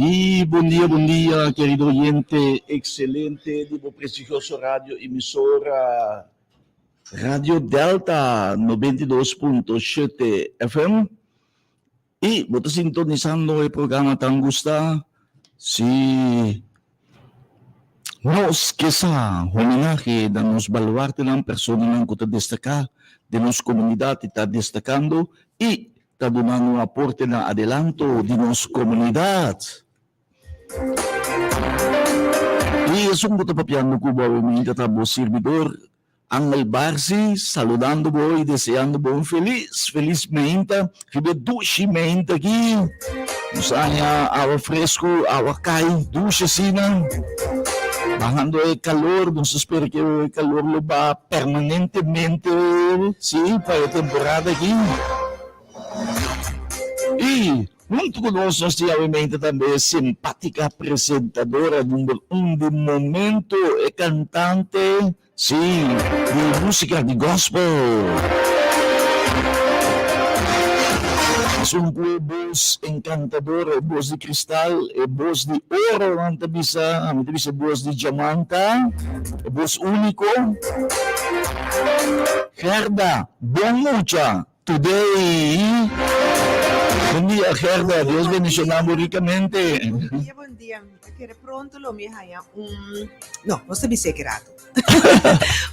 Y bon dia, bon dia, querido oyente, excelente di bo prestigioso radio emisora Radio Delta 92.7 FM. Y bo ta sintonizando e programa tan gusta, si nos ke sa homenahe na nos baluartenan, personanan cu ta destaca den nos comunidad y ta destacando y ta dunando un aporte na adelanto di nos comunidad. Y esun cu ta papiando cu bo awe ta bo sirbidor Angel Barsi, saludando bo y deseando bo un feliz, feliz meinta. Riba e dushi meinta aki, nos haña awa fresco, awa cay, dushi asina. Bahando e calor, nos ta spera cu e calor lo baha permanentemente, si, pa e temporada aki. Y hunto cu nos, nos tin awe tambe e simpatica presentadora number un di momento, e cantante, Sí, di música di gospel. Esun ku e bos encantador, e bos di cristal, e bos di oro nan ta bisa, ami ta bisa e bos di diamanta, e bos único. Gerda, bon mucha, today. Bon dia Gerda, Dios bendiciona bo ricamente. Bon dia, bon dia. Mi ta kere pronto lo mi haña un, no, nos ta bis'é ki rato.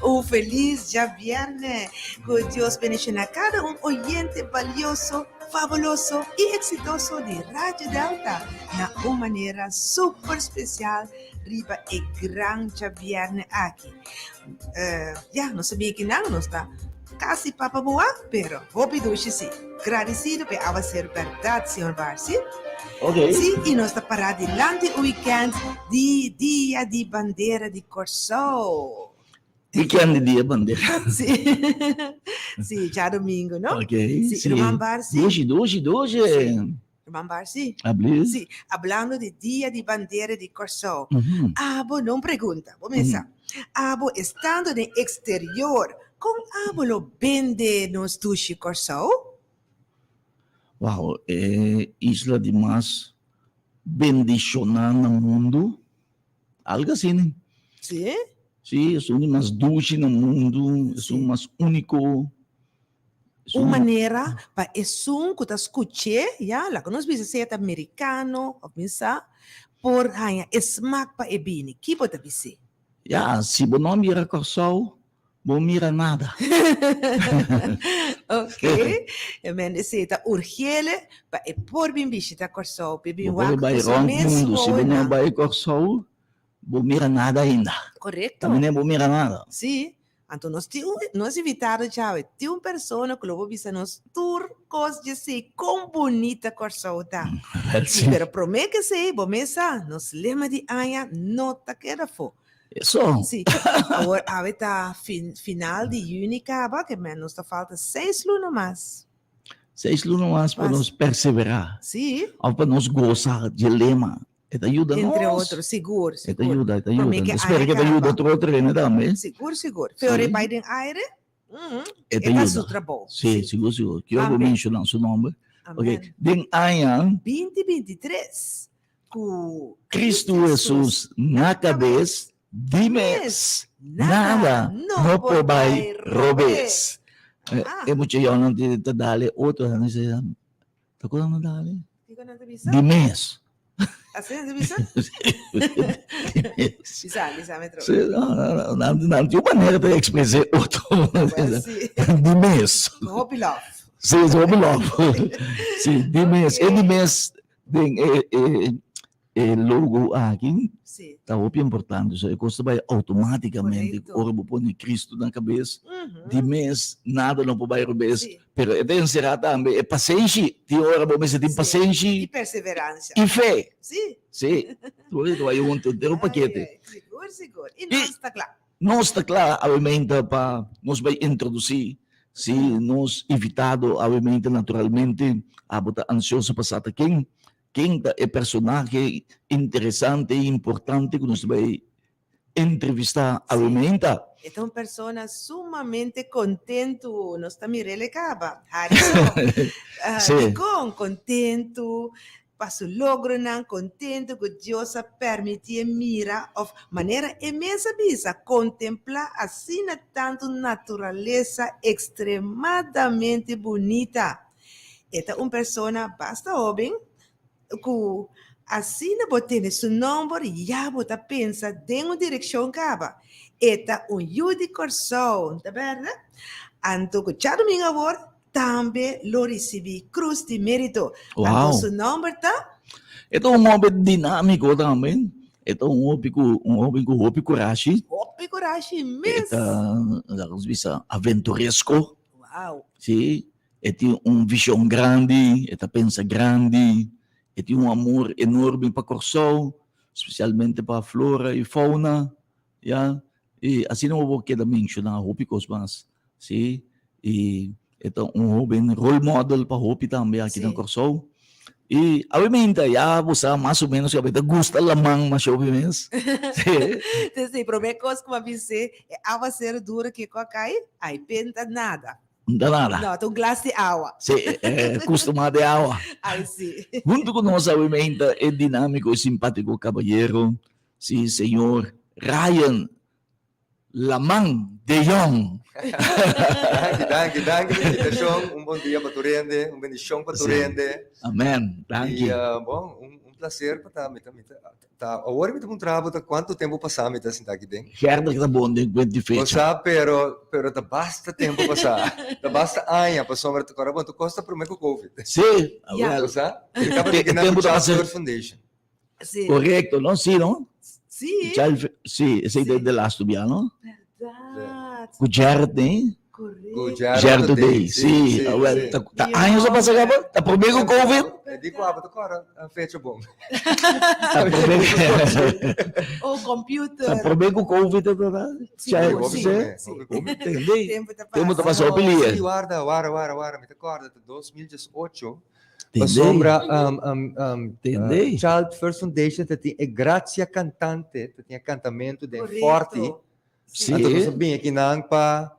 Un feliz djabièrnè. Ku Dios bendiciona kada un oyente balioso, fabuloso i eksitoso di Radio Delta na un manera super spesial riba e gran djabièrnè aki. Ya, nos ta bin akinan, nos ta kasi papa boa, pero hopi dushi si. Gradisido p'e awaseru bèrdat, señor Barsi. Ok. Si, i nos ta pará dilanti un wikènt di Dia di Bandera di Kòrsou. Wikènt di Dia Bandera. Si, si, djadumingu, no? Ok, Si, si. Ruman Barsi. Dushi, dushi, dushi. Si. Ruman Barsi. Abli. Si, hablando di Dia di Bandera di Kòrsou, abo no un pregunta, bo mesa, abo estando den exterior, kon abo lo bende nos dushi Kòrsou? Wow, e isla di mas bendishoná na mundu, algo asina. Si? Si, esun di mas dushi na mundu, esun mas úniko. Un manera pa esun ku ta skuch'é, ya, laga nos bisa sea ta merikano òf mi sa, por haña e smak pa e bini. Ki bo ta bis'é? Ya, si bo no a mira Kòrsou, bo mira nada. Ok. E men esei ta urgele pa e por bin bishita Kòrsou, pa e bin Bo por wak bai ku su rònt mes mundu, si bo no wowonan. bai Kòrsou, bo mira nada ainda. Korekto. Ta manera bo mira nada. Sí. Anto nos tin un, nos invitado djawe, tin un persona ku lo por bisa nos tur kos djesei kon bunita Kòrsou ta. Sí. Pero promé ke esei, bo mes sa, nos lema di aña no ta keda afó. Eso. Sí. Awor awe ta fin, final di yüni kaba, ke men nos ta falta seis luna mas. Seis luna mas pa nos perseverá. Sí. Òf pa nos gosa dje lema. E ta yuda nos. Entre otro, sigur, E ta sigur. yuda, e ta Promé yuda. ke Espera aña ke ta yuda kaba. otro otro hende tambe. Sigur, sigur. Pero Sí. e bai den aire, mm, E e ta ta su yuda. trabou. Sí, Sí. sigur, sigur. Kier bo Amén. menshoná su nomber. Ok, Amén. den aña 2023, ku Cristo Jesus na kabes, di mes, nada no por bai robes. Ah. E mucha yònnan ta dale otro, nan dice, Ta ku nan dale? Kiko nan ta bisa? Di mes. Asina nan ta bisa? Di mes. Bisa, bisa mi trobe. Sí, no, no, no, nan, nan tin un manera pa expres'é otro. Well, sí. Di mes. Ku hopi love. Sí, ku hopi love. Sí, di mes. E di mes den e, e, E logo aki ta hopi importante, so e kos ta bai automaticamente ora bo pone Cristo na kabes, di mes nada no por bai robes, pero e ta enserá tambe e pasenshi, tin ora bo mester tin pasenshi i perseverancia i fe, si, tur e ta bai hunto, henter un pakete. Sigur, sigur, i nos ta kla. Nos ta kla awemente pa nos bai introdusí si nos invitado awemente naturalmente abo ta ansioso pa sa ta ken. Ken ta e personahe interesante i importante ku nos ta bai entrevistá awe meinta? E ta un persona sumamente kontentu. Nos ta mir'el e kaba. Harrison, Sí. dikon kontentu? pa su logronan, kontentu ku Dios a permitié mira òf, manera e mes a bisa, kontemplá asina tantu naturalesa ekstremadamente bunita. E ta un persona basta hóben ku asina bo tene su nòmber ya bo ta pensa den un direkshon kaba. E ta un yu di Kòrsou, ta bèrda? Anto ku djadumingu awor Tambe lo risibí Cruz di Mérito. Wow. Anto su nòmber ta? E ta un hoben dinámiko tambe. E ta un hopi ku un hoben ku hopi kurashi. Hopi kurashi E mes. ta, laga nos bisa, aventuresko. Wow. Sí, e tin un vishon grandi, e ta pensa grandi, e tin un amor enorme pa Kòrsou, spesialmente pa flora i fauna, ya. I asina bo por keda menshoná hopi kos mas. Sí, i e ta un hoben role model pa hopi tambe aki na Kòrsou. I awe-meinta ya bo sa mas o menos ku awe ta gusta laman masha hopi mes. Sí. Sí, promé kos ku bo a bis'é, e awaseru duru kiko a kai, ai penta nada. No ta nada. No, ta un glas di awa. Sí, e kustumá di awa. Ai sí. Huntu ku nos awe-meinta e dinámiko i simpátiko kabayero, sí, señor Ryan Laman de Jong. Danki, danki, danki pa invitashon. Un bon dia pa tur hende, un bendishon pa tur hende. Amen, danki. I bon, un plaser pa ta, mi ta, mi ta, ta, awor mi ta puntra bo ta kuantu tempu pasá mi ta sinta aki den. Gerda ta bon den kuent di fecha. Bo sa, pero, pero ta basta tempu pasá, ta basta aña pasobra ta kòrda bon, tur kos ta promé ku Covid. Sí, Ya. Bo sa? Mi tabata E kina tempu ku ta Child pasa. First Foundation. Sí. Correcto, no? Sí, no? Sí. Child, sí, esey Sí. de laatste bia, no? Verdad. Cu Jared, nee? Correcto. Cu Jared Jared Today, Today, sí. sí, Ah, wel, sí. ta, ta años a pasa caba? Ta prome cu COVID? E di cu abo ta cora een fecha bon. Ta prome Oh, computer. Ta prome cu COVID, ta, ta, Sí, Child, sí, sí? sí. Entendé? Tempo ta Tempo ta pasa. pasa hopi lihe. Sí, warda, warda, warda, warda. Mi ta corda, ta 2018. Tende. Pasobra um, um, um, Tende. Child First Foundation ta tin e Gracia Cantante, ta tin e cantamento den Correcto. Forti. Sí. Anto nos a bin aki nan pa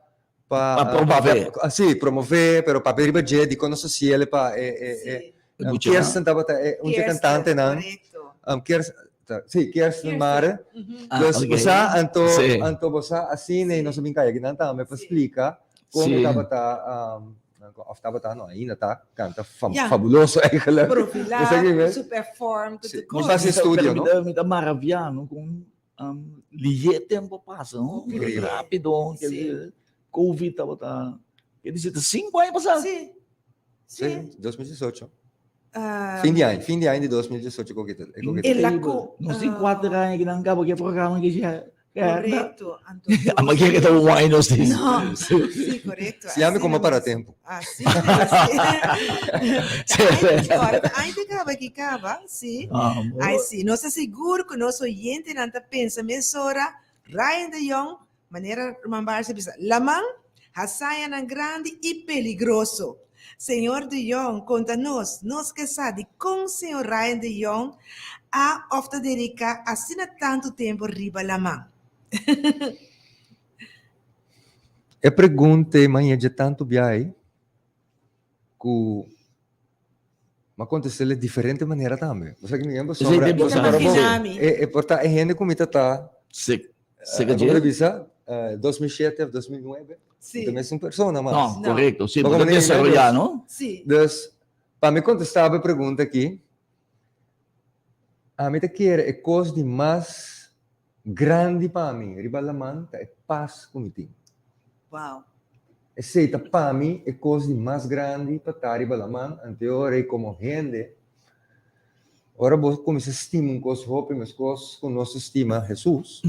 pa Pa promove. pa, sí, promove, pero pa riba dje di kon nos hasiele pa e e e Sí. Mucha nan. Kirsten tabata e un dje Kirsten, cantante nan. Correcto. Kirsten, ta, sí, Kirsten Kirsten. Mare. Mhm. Ah, Dus ok. bo sa, anto Sí. anto bo sa asina y Sí. nos a bin kai aki nan tambe pa Sí. splika kon Sí. tabata um, Of tabata no, ainda ta canta fa Ja. fabuloso eigenlijk. Profilá, Esaki mes. su perform, ku Sí. tur Nos kos. hasi estudio, no? Mi ta, mi ta maravia, no? Con um, lihe tempo pasa, no? Increíble. Rápido. Sí. Sí. Covid tabata, ke dice, ta 5 aña pasá. Sí. Sí, Sí. 2018. Ah, Fin di aña, fin di aña di 2018 ku kita, ku kita. El la co- Nos tin ah. 4 aña que nan cabo ke programa que ya. Correcto. Anto, Ama ke ta un wine nos tin. No, sí, correcto. Si ami Así como para nomás. tempo. Así, así. Ay, ora, ay, te caba que caba, sí. Ah, Ay, sí, nos ta sigur ku nos oyentenan ta pensa mesora, Ryan de Jong, manera Ruman Barcia bisa, laman, hazañanan grandi i peligroso. Señor de Jong, konta nos, nos ke sa dikon señor Ryan de Jong a òf ta dediká asina tantu tempu riba laman. E pregunta ei maña dje tantu biaha ku m'a kontest'el di diferente manera tambe. Bo sa ki mi ken pasobra Esei ta pasobra bo Imaginami. e e por ta e hende ku mi ta ta Se se como dje? ta bisa 2007 of 2009 Sí. ta mesun persona mas. No, No. korekto. Sí, Bo bo ta como ni desaroyá, no? Sí. Dus pa mi kontestá bo e pregunta aki ami ta kere e kos di mas grandi pa mi riba laman ta e pas ku mi tin. Wow. Esei ta pa mi e kos di mas grandi pa ta riba laman, anteora i komo hende, ora bo kuminsá stima un kos hopi meskos ku nos ta stima Hesus.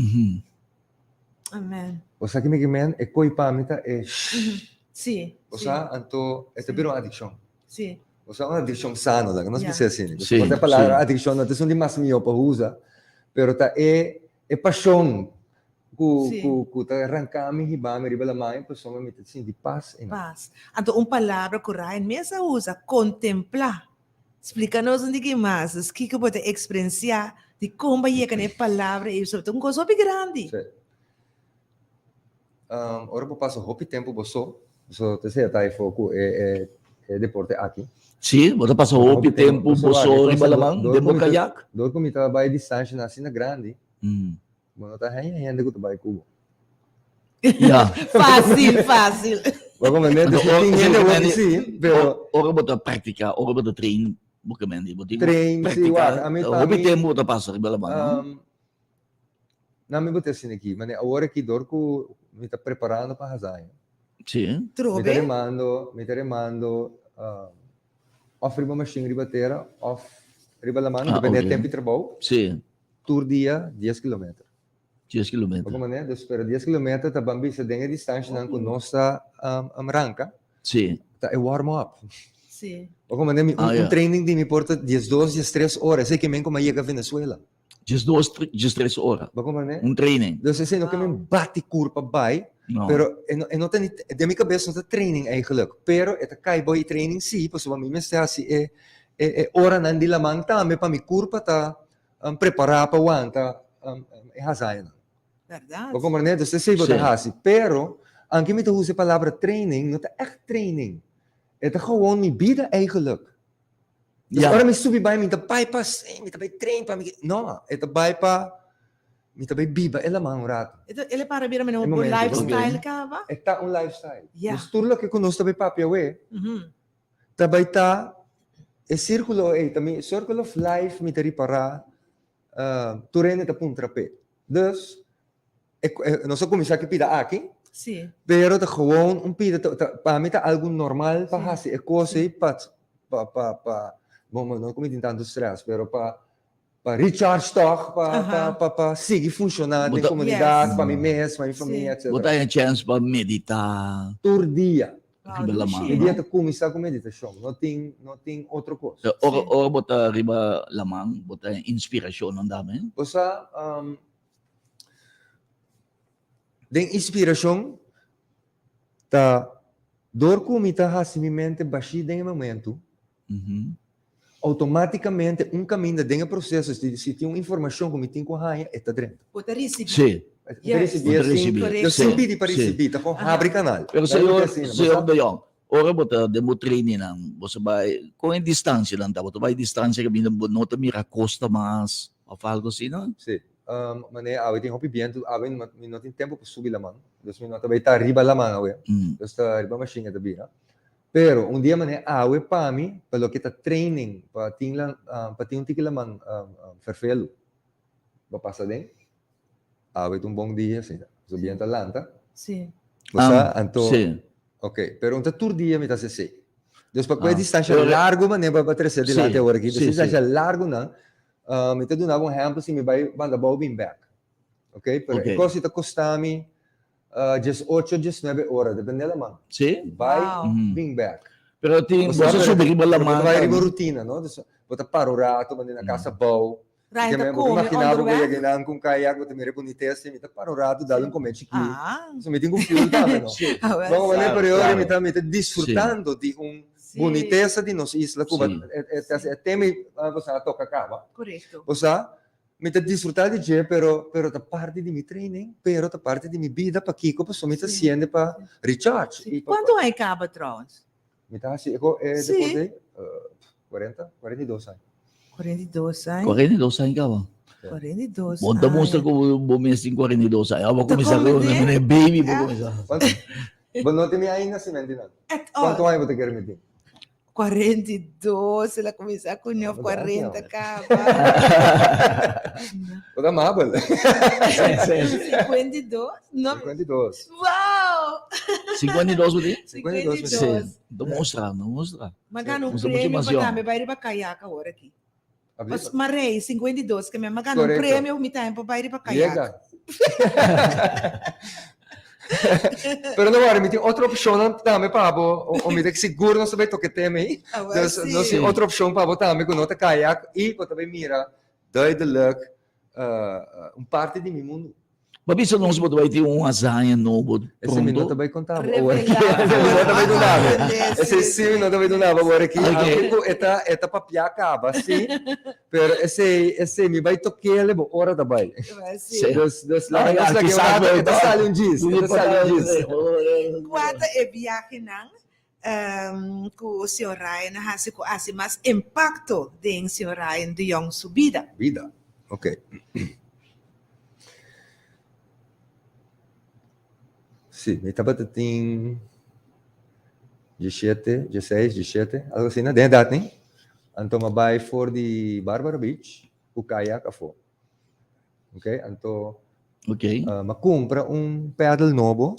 Amen. Bo sa ki mi ke men? E koi pa mi ta e shh. Sí. Bo sa? Anto e ta bira un adikshon. Sí. Bo sa un adikshon sano, laga nos bisa asina. Sí, Pasobra e palabra sí. adikshon no ta esun di mas mihó pa usa, pero ta e e pashon ku Sí. ku ku ta ranka mi hiba mi riba laman pasobra mi ta sinti pas einan. Pas. Anto un palabra ku Ryan mes a usa, kontemplá. Splika nos un tiki mas, dus kiko bo ta eksperensiá di kon bo a yega na e palabra ei, pasobra ta un kos hopi grandi. Sí. Ora bo pasa hopi tempu bo so, so ta sea ta e fo ku e e. e deporte aki. Sí, bo ta pasa hopi tempu bo so riba laman den bo kayak. Dor ku mi ta bai distanshanan asina grandi, bo no ta haña hende ku ta bai ku bo. Ya. Fácil, fácil. Bo komprende? Anto, Dus tin hende ora- hopi sí, pero Ora bo ta praktiká, ora bo ta train, bo ke mende, bo tin ku Train, sí, praktiká. wak, ami pa Hopi mi- tempu bo ta pasa riba laman, no? Na mi bo ta asina aki, mane awor aki dor ku mi ta preparando pa hazaña. Sí. Mi ta Trobe. remando, mi ta remando of riba machine riba tera of riba laman, Ah, depende ok. tempo di trabou. Sí. Tur dia dies kilometer. 10 kilometer. Bo komprende? Dus pero 10 kilometer ta ban bisa den e distanshanan ku nos ta um, ranka. Sí. Ta e warm up. Sí. Bo komprende? Mi, Ah, un, ja. un training di mi por ta 12, 13 ora. Esei ke men ku mi a yega Venezuela. 12, 13 ora. Bo komprende? Un training. Dus esei no ke men bati kurpa bai, No. pero e no, e no ta ni, den mi kabes no ta training eigenlijk. Pero e ta kai boi training sí, pasobra mi mester hasi e, e, e oranan di laman tambe pa mi kurpa ta um, prepará pa wanta um, e hazañanan. Berdad. Bo comprende? Dus esei bo ta Sí. hasi. Pero, aunke mi ta usa e palabra training, no ta echt training. E ta gewoon mi bida eigenlijk. Dus Ja. ora mi subi bai, mi ta bai pa, sí, mi ta bai train pa mi, no, e ta bai pa, mi ta bai biba e laman un rato. Ito, ele para bira mena E un momento, lifestyle ok. kaba. E ta un lifestyle. Ja. Dus tur loke ku nos ta bai papia awe, Ta bai ta e sirkulo ei, ta mi circle of life mi ta ripará tur hende ta puntra p'e. Dus, e nos a kuminsá ku e pida aki, Sí. pero ta gewoon un pida, ta ta pa mi ta algu normal pa Sí. hasi e kos ei pa pa pa pa, bon no ku mi tin tantu strès, pero pa pa recharge tòg, pa pa pa pa sigui funshoná den komunidat, Yes. pa mi mes, pa mi famia, Bo etcetera. ta haña chèns pa meditá. Tur dia. Wow, Riba laman, Mi no? dia ta kuminsá ku meditashon, no tin no tin otro kos. Ora ora bo ta riba laman, bo ta haña inspirashonnan tambe? Bo sa, den inspirashon ta dor ku mi ta hasi mi mente bashí den e momentu, Automáticamente un caminda den e proceso, si, si tin un informacion cu mi tin cu haña, e ta drenta. Bo ta ricibi. Sí. E ta ricibi Bo ta asin, ricibi. Yo Sí, sin pidi pa sí. ricibi, ta con habri canal. Pero Dai señor, loke asina, bo señor sa? De Jong, ora bo ta den bo trainingnan, bo sa bai, con e distancianan ta? Bo ta bai distancia caminda bo no ta mira costa mas of algo asina? Sí. Um, manera awe tin hopi bientu, awe mi no tin tempo pa subi laman, dus mi no ta bai ta riba laman awe, dus ta riba machine ta bira. Pero un dia manera awe pa mi, pa loke ta training, pa tin lan, pa tin un tiki laman ferfelu, bo pasa den, awe ta un bon dia asina, so bien ta lanta. Sí. Bo sa, anto, Sí. ok, pero un ta tur dia mi ta hasi esei. Dus pa ku e Ah. distansha Pero largu manera bo a trese Sí, dilanti awor aki, dus sí, sí. distansha largunan, mi ta duna bo un ehèmpel si mi bai banda bou bin bèk. Ok, pero e Ok. kos si ta kosta mi 18, 19 ora, depende laman. Sí? Bai, Wow. bin bek. Pero tin, Bo bo sa sabe, subi riba pero bo laman ta bai riba tambe. rutina, no? Dus bo ta para un rato, bo na casa bou. Ryan Ke ta men, bo ta come imagina bo ku onderweg. yega einan ku un kayak, bo ta mira e bunitesa, mi ta para un rato, dal un come chikí. Ah. So mi tin ku fuel tambe, no? Sí. Ah, wel, Bo sí. manera, pero Claro, mi ta, mi ta disfrutando di un Sí. bunitesa di nos isla, ku Sí. e, e, e, e tema, bo sa toka kaba. Correcto. Bo sa, Mi ta disfruta di dje, pero pero ta parti di mi training, pero ta parti di mi bida, pakiko? Pasobra mi ta Sí. siente pa recharge. Sí. I pa, Kuantu aña kaba trouwens? mi ta hasi e e Sí. deporte ei, 40, 42 aña. 42 aña. 42 aña kaba. 42 Bo ta mustra aña. ku bo mes tin 42 aña. Bo Ta kuminsá ku komprendé? meneer baby bo Ja. kuminsá. Kuantu? Bo no tin mi aña di nasimentu nan. Et Kuantu oh, aña bo ta kere mi tin? 42, el a kuminsá ku ño Bo ta 40 ansia, kaba. Bo ta amabel. 52? No. 52. Wow! 52 bo tin? 52 mi Sí. 52. No mustra, no mustra. Ma gana un Mustra mucho premio pa emoción. tambe bai riba kayak awor aki. Abri Pas Marei, 52, ke mi a gana un Correcto. premio mi tambe pa bai riba kayak. Llega. Pero no worry, mi tin otro opcionnan tambe pa bo, o, o mi ta sigur nos ta bay toca e tema ei. Ah, wel, Dus sí. nos tin otro opcion pa bo tambe cu no ta kayak y bo ta bay mira duidelijk eh, un parti di mi mundo. Bo bisa nos bo ta bai tin un hazaña nobo Ese mi no pronto? ta bai conta bo awor aki. Revelá. Ese mi no ta bai duna bo. Aprende, Ese sí, sí mi no ta bai duna bo awor aki. Ok. Aunke cu e ta, e ta papia caba, sí. Pero esei, esei mi bai tokele bo ora ta bai. Wel, sí. Sí. Dus, dus Ah, laga ja, nos laga un kisas rato, bo e ta sali un djis, e ta sali un djis. Kua ta e biahenan? um, ku señor Ryan a hasi ku hasi mas impakto den señor Ryan de Jong su bida. Bida, ok. Sí, mi tabata tin diesshete, diesseis, diesshete, algo asina, den edat ni. Anto mi a bai for di Barbara Beach ku kayak afó. Ok, anto Ok. mi a kumpra un paddle nobo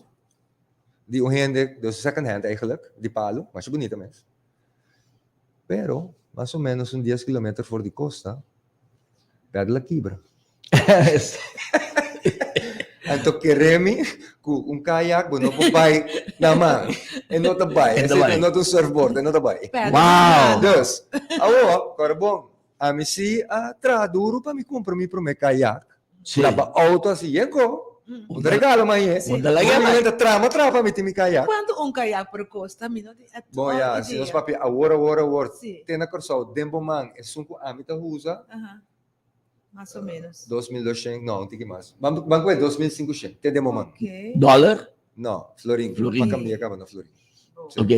di un hende, dus second hand eigenlijk, di palu, masha bunita mes. Pero, mas o menos un dies kilometer for di kosta, paddle a kibra. Anto kere mi ku un kayak bo no por bai na man. E no ta bai. E no ta bai. E no ta un surfboard, e no ta bai. Wow! Dus, awo, kòrda bon, ami si a traha duru pa mi kumpra mi promé kayak. Sí. Laba auto así yenko. Un regalo man ye. Un talaga man. Ta trama trapa pa mi tin mi kayak. Kuantu un kayak por kosta? Mi no tin at Bon all ya, si idea. nos papia awor awor awor Sí. te na Kòrsou den bo man esun ku ami ta usa Aha. Mas o menos. 2200, no, un tiki mas. Ban ban ku e 2500 te den bo man. Ok. Dollar? No, florin. Florin. Pa kambia kaba na florin. Bon. Sí. Ok.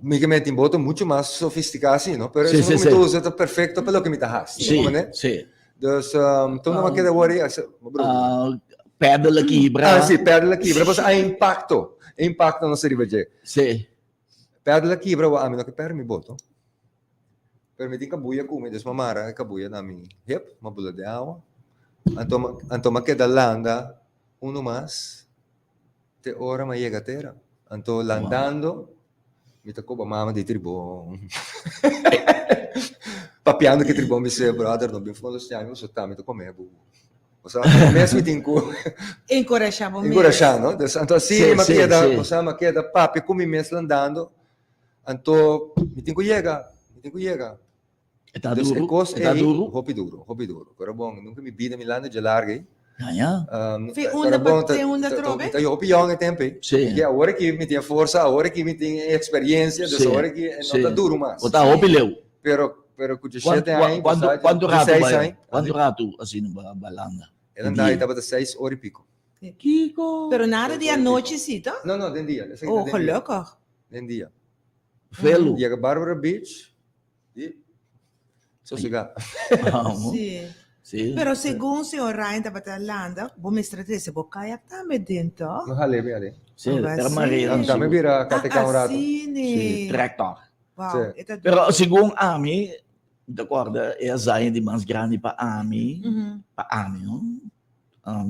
Mi ke men tin boto mucho mas sofisticá así, no? Pero Sí, eso sí, mi sí. ta usa ta perfecto pa loke mi ta hasi. Sí, Como ne? sí. Dus, toen no me keda worry, ase, ma broer. Ah, pedal a kibra. Ah, sí, pedal a kibra, pues a impacto. E impacto no se riba dje. Sí. Pedal a kibra, wa ami no ke perde mi boto. Pero mi tin kabuya ku mi, dus mi a mara e kabuya na mi hip, mi a bula den awa. Anto, anto mi a keda landa uno mas. Te ora mi a yega tera. Anto landando mi ta koba mama di tribon. Papiando ki tribon mi se brother no bin molestia mi pasobra ta mi ta kome bu. Osea mi mes mi tin ku Enkurashá bo mes. Enkurashá no. Dus anto asi Sí, mi a sí, keda sí. osea mi a keda papia ku mi mes landando anto mi tin ku yega mi tin ku yega. E ta Dus e duru, kos e ta ei, duru. hopi duru, hopi duru. Pero bon, nunca mi bida mi landa dje larga ei. Ja, ja. Um, Fi pero unda bon, pa ta, te unda ta, ta, trobe? ta hopi yong e tempo ei. Sí. Ke awor aki mi tin e forsa, awor aki mi tin e experiencia, dus Sí, awor aki e no sí. ta duru mas. Bo ta hopi leu. Pero, pero ku Cuan, 17 cuan, aña, cuanto, pasá, cuanto rato 16 bai? aña, Cuanto rato asina ba, ba landa? el anda ei tabata 6 ora y pico. Kiko? Pero nada di anochi sí, to? No, no, den dia. Esaki ta Oh, den dia. gelukkig. Den dia. Velu. Yega Barbara Beach, I sosegá. Sí. Sí. Pero segun señor Ryan tabata landa, bo mester a trese bo kayak tambe den, toch? No jalé mi alé. Sí, Oh, era sí. marera. Am tambe bira kateká un rato. Ah, así Sí, ne. tractor. Wow, Sí. e ta Pero segun ami, mi ta korda e hazaña di mas grandi pa ami, pa ami, no?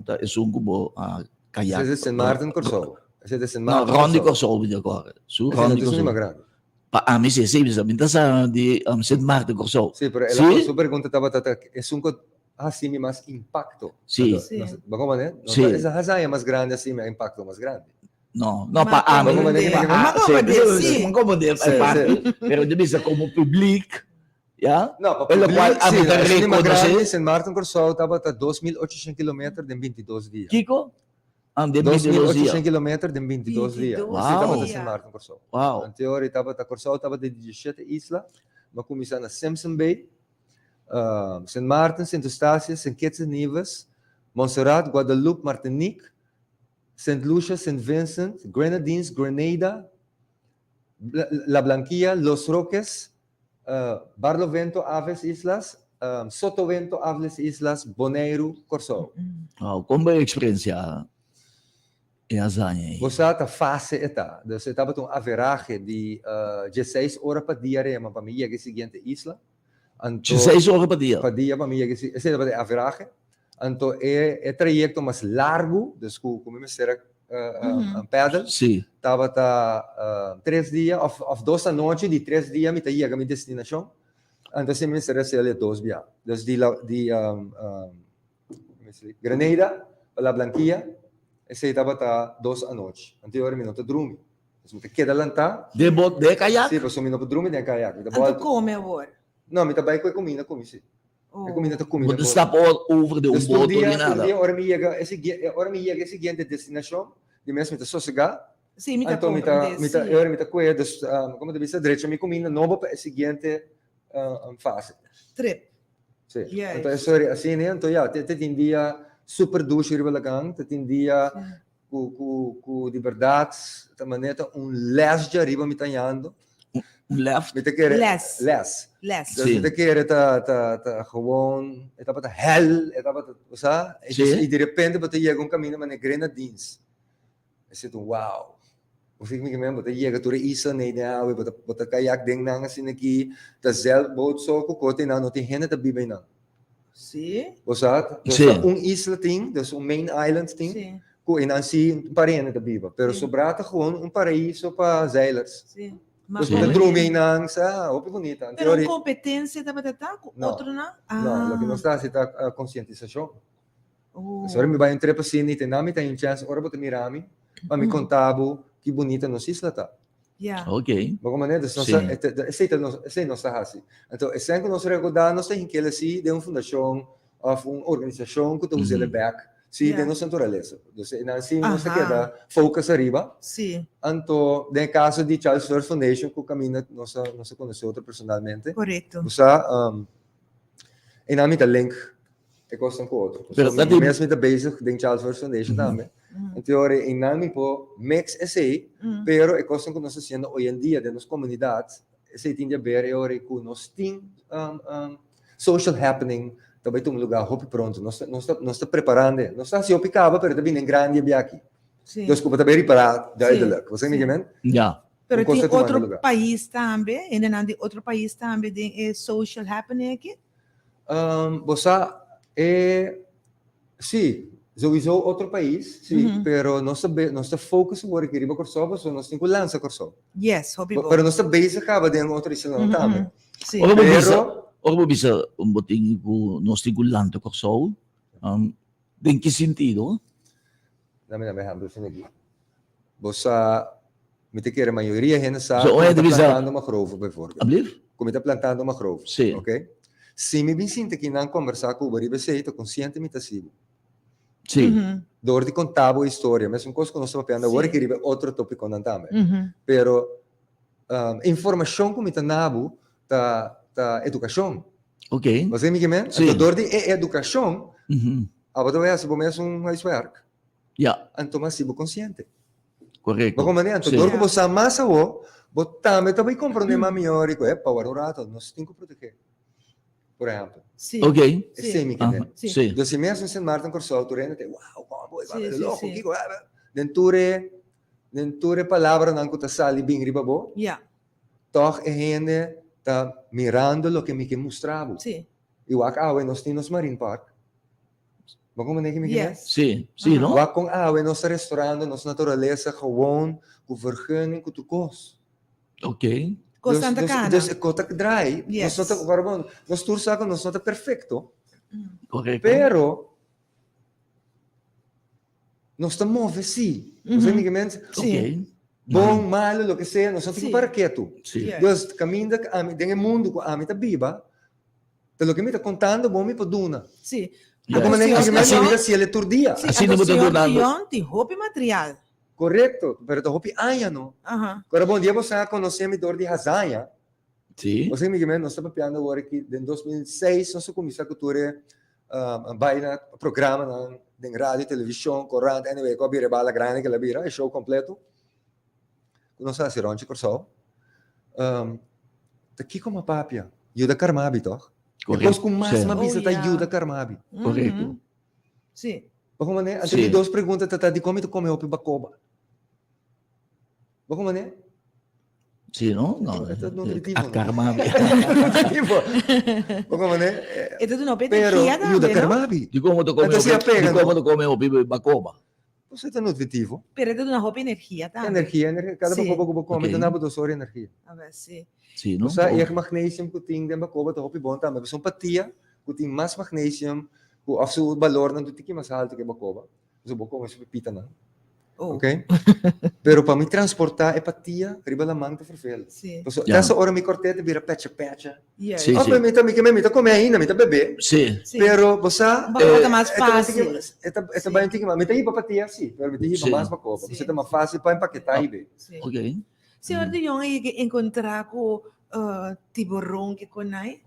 Ta esun ku bo a kayak. Ese ta Sint Maarten, Kòrsou. Ese ta Sint No, Maarten, rond di Kòrsou. Kòrsou mi ta kòrda. Su Ese rond no di ta esun di Kòrsou. mas grandi. Pa ami si, si, mi ta sa di Sint Maarten Kòrsou. Sí, pero el Sí? su pregunta tabata ta esun ku hasi mi mas impakto. Sí. Anto, Sí. nos, bo komprende? No Sí. ta esa hazaña mas grandi hasi mi impakto mas grandi. No, no, pa Ma ami. Bo komprende? Pa Ma a- sí, komprende, sí, sí. mi komprende Sí, e parti, sí. pero di bisa komo publiek, ya? No, pa E lokual publiek, ami sí, ta esun di mas rekonosé. grandi, Sint Maarten Kòrsou tabata 2800 kilometer den 22 dia. Kiko? An den 22 dia. 2800 kilometer den 22 dia. 22 Así tabata dia. Sint Maarten Kòrsou. Wow. Anteori tabata Kòrsou tabata di 17 isla, ma kuminsá na Simpson Bay, Sint Maarten, Sint Eustatius, Sint Kitts en Nevis, Montserrat, Guadeloupe, Martinique, Sint Lucia, Sint Vincent, Grenadines, Grenada, La Blanquilla, Los Roques, Barlovento, Aves Islas, Sotovento, Aves Islas, Boneiru, Kòrsou. Wow, kon bo a eksperensiá e hazaña ei? Bo sa ta fase e ta. Dus e tabata un averahe di dieseis ora pa dia rema pa mi yega e siguiente isla. Anto, Dieseis ora pa dia? Pa dia pa mi yega e esei tabata e averahe. Anto e e trayekto mas largu, dus ku ku mi mester a pedal, Sí. tabata tres dia òf òf dos anochi di tres dia mi ta yega mi destinashon. Anto esei mi mester a hasiel e dos bia. Dus di la di Grenada pa La Blanquilla esei tabata dos anochi. Anto e ora mi no ta drumi. Dus mi ta keda lantá. Den bo den e kayak? Sí, pasobra mi no por drumi den e kayak, mi ta Anto bòltu. kome awor? No, mi ta bai ku e kuminda ku mi sí. E kuminda ta Bo kuminda ta bo. stap over den un Dus tur boto ni dia, tur nada. dia ora mi yega e sigui, ora mi yega e siguiente destinashon, di mes mi ta sosegá, Sí, mi ta anto mi ta, comprende, mi ta, sí. e ora mi ta kue, dus, komo ta bisa, drecha mi kuminda nobo pa e siguiente fase. Trip. Sí. Juist. Anto e sori asina, anto ya, te, te tin dia super dushi riba lagan, te tin dia Sí. Ku ku ku di berdad ta manera ta un les djariba mi ta yando. Un left? Mi ta kere Les. Les. Les. Dus mi ta kere ta ta ta gewoon e tabata hel, e tabata, bo sa? E i di repente bo ta yega un kaminda manera Grenadines. E situ wow. Bo fik mi ke men bo ta yega tur e isla nei den awe, bo ta bo ta kayak den nan asina aki, ta zeilboot so ku kote nan, no tin hende ta biba einan. Sí. Bo sa, dus Sí. ta un isla tin, dus un main island tin, Sí. ku einan sí un par hende ta biba. Pero Sí. sobrá ta gewoon un paraíso pa zeilers. Sí. Dus bo ta Sí. drumi einan, sa, hopi bunita. Pero un Anterior, competencia tabata ta ku No. otronan? no, loke Ah. nos ta hasi ta konsientisashon. Oh. Ora mi bai un trip asina i te na mi ta un chance ora bo ta mira mi pa mi konta bo ki bunita nos isla ta. Ja. Ok. Bo comprende? Dus nos Sí. ta, esei ta nos, esei nos ta hasi. Anto esei ku nos rekordá nos ta hink'el así den un fundashon òf un organisashon ku ta us'el bèk sí Ja. den nos naturalesa. Dus einan sí nos ta Aha. keda focus ariba. Sí, Anto den e kaso di Charles First Foundation ku kaminda nos a nos a konosé otro personalmente. korekto. Bo sa, einan mi ta link E kosnan ku otro. Pero So, dat mi die- mes mi ta bezig den Child First Foundation tambe. En teoria, einan mi por mix esei, pero e kosnan ku nos ta hasiendo hoy en dia den nos komunidat, esei tin di haber e ora ku nos tin social happening ta bai tuma lugar hopi pronto. Nos ta, nos ta, nos ta preparando. Nos ta hasi hopi kaba, pero ta bini en grandi e biaha aki. Sí. Dus ku bo ta bai ripará duidelijk. Bo sa mi Sí. ke men? Ja. Pero Un kos tin ta tumando otro lugar. pais tambe, hendenan di otro pais tambe den e social happening aki? Bo sa, e, sí, sowieso otro pais, sí, pero nos ta be, nos ta focus awor aki riba Kòrsou, pasobra nos tin ku lansa Kòrsou. Yes, hopi bo. Pero nos ta bezig kaba den otro islanan tambe. Sí. Ora bo bisa, Pero, ora bo bisa bo tin ku nos tin ku lanta Kòrsou, den ki sentido? Dame dame ehempel asina aki. Bo sa, mi ta kere mayoria hende sa So, ku mi oye, ta bisa- plantando mangrove, bijvoorbeeld. Ablief? Ku mi ta plantando mangrove. Sí. Ok? Si mi bin sinta aki nan kombersá ku bo riba esei, ta konsiente mi ta hasi bo. Sí. Dor di konta bo historia, mesun kos ku nos ta papiando awor Sí. aki riba e otro topikonan tambe. Pero informashon ku mi ta na bo ta ta edukashon. Ok. Bo sa mi ke men? Sí. Anto dor di e edukashon, abo ta bai hasi bo mes un huiswerk. Ja. Anto mas si bo konsiente. Korekto. Bo komprende? Anto Sí. dor ku bo sa mas awo, bo tambe ta bai komprende mas mihor i ku, epa, wak un rato, nos tin ku protegé. Por ehèmpel. Sí. Ok. Esei mi ke Aha, men. Sí. Sí. Dus si mes un Sint Maarten Kòrsou tur hende ta, wow, kon bo, Sí, e sí, loko, sí. kiko, eh, eh. Den tur e, den tur e palabranan ku ta sali bin riba bo, Ja, tòg e hende ta mirando loke mi ke mustra bo. sí. I wak awe nos tin nos Marine Park. Bo comprende ki mi ke Yes. Sí, sí, no? Wak kon awe nos ta restaurando nos naturalesa gewoon ku vergunning ku tur kos. Ok. Kos Dus, tanta dus, kana. dus e kos ta draai. Yes. Nos no ta, ora bon, nos tur sa ku nos no ta perfecto, Correcto. pero nos ta move sí. Mm -hmm. Mi ke men? Sí. Ok. Bon, malo, loke sea, nos no tin Sí. ku para ketu. Sí. Yes. Dus kaminda ku ami, den e mundu ku ami ta biba, Ta loke mi ta contando bo mi por duna. Sí. Ja. Como Anto, mi señor mi Leon- ta haciele tur dia. Sí, Asina anto, bo ta señor dunando. Leon tin hopi material. Correcto, pero ta hopi aña no. Aha. Ora bon dia boso a conoce mi door di hazaña. Sí. Boso mi kimen nos ta papiando awor aki den 2006 nos a cuminsa cu tur e baina programanan den radio, television, corant, anyway, cu a bira e bala grandi cu el a bira, e show completo. Ku nos a hasi rònt Kòrsou, ta kiko m'a papia? Yuda Carmabi tòg? E kos ku mas m'a bisa ta yuda Carmabi. Korekto. Sí. Bo komo manera? Anto di dos pregunta ta ta dikon mi ta kome hopi bakoba? Bo komo manera? Sí, no? No. E ta nutritivo. A Carmabi. Nutritivo. Bo komo manera? E ta duna hopi Pero energia tambe, yuda no? Carmabi. Dikon bo ta kome Anto si a hopi, pega, dikon no? bo ta kome hopi bakoba? Pues e ta nutritivo. Pero e ta duna hopi energia tambe. Energia, energia. Kada Sí. bakoba ku bo kome Ok. ta duna bo dos ora energia. A ver, sí. Sí, no? Osea, e magnesium ku tin den bakoba ta hopi bon tambe. Pasobra un patia ku tin mas magnesium ku òf su balornan ta tiki mas haltu ku e bakoba. Pasobra bo kome su pipitanan. Oh. Ok? Pero pa mi transportá e patia riba laman ta vervelend. Sí. Pasobra Ja. te ora mi kort'é ta bira pecha pecha. Yes. Sí, Òf sí. mi ta mi ke mi ta kome ainda, mi ta bebé. Sí. Sí. Pero bo sa, Un bakoba ta mas e ta un tiki fácil. mas- e ta e ta Sí. bai un tiki mas. Mi ta hiba patia sí, pero mi ta hiba Sí. mas bakoba. Sí. Pasobra ta mas fácil pa empaketá i be. Sí. Ok. Señor de Jong, a yega encontrá ku tiburon ke konai?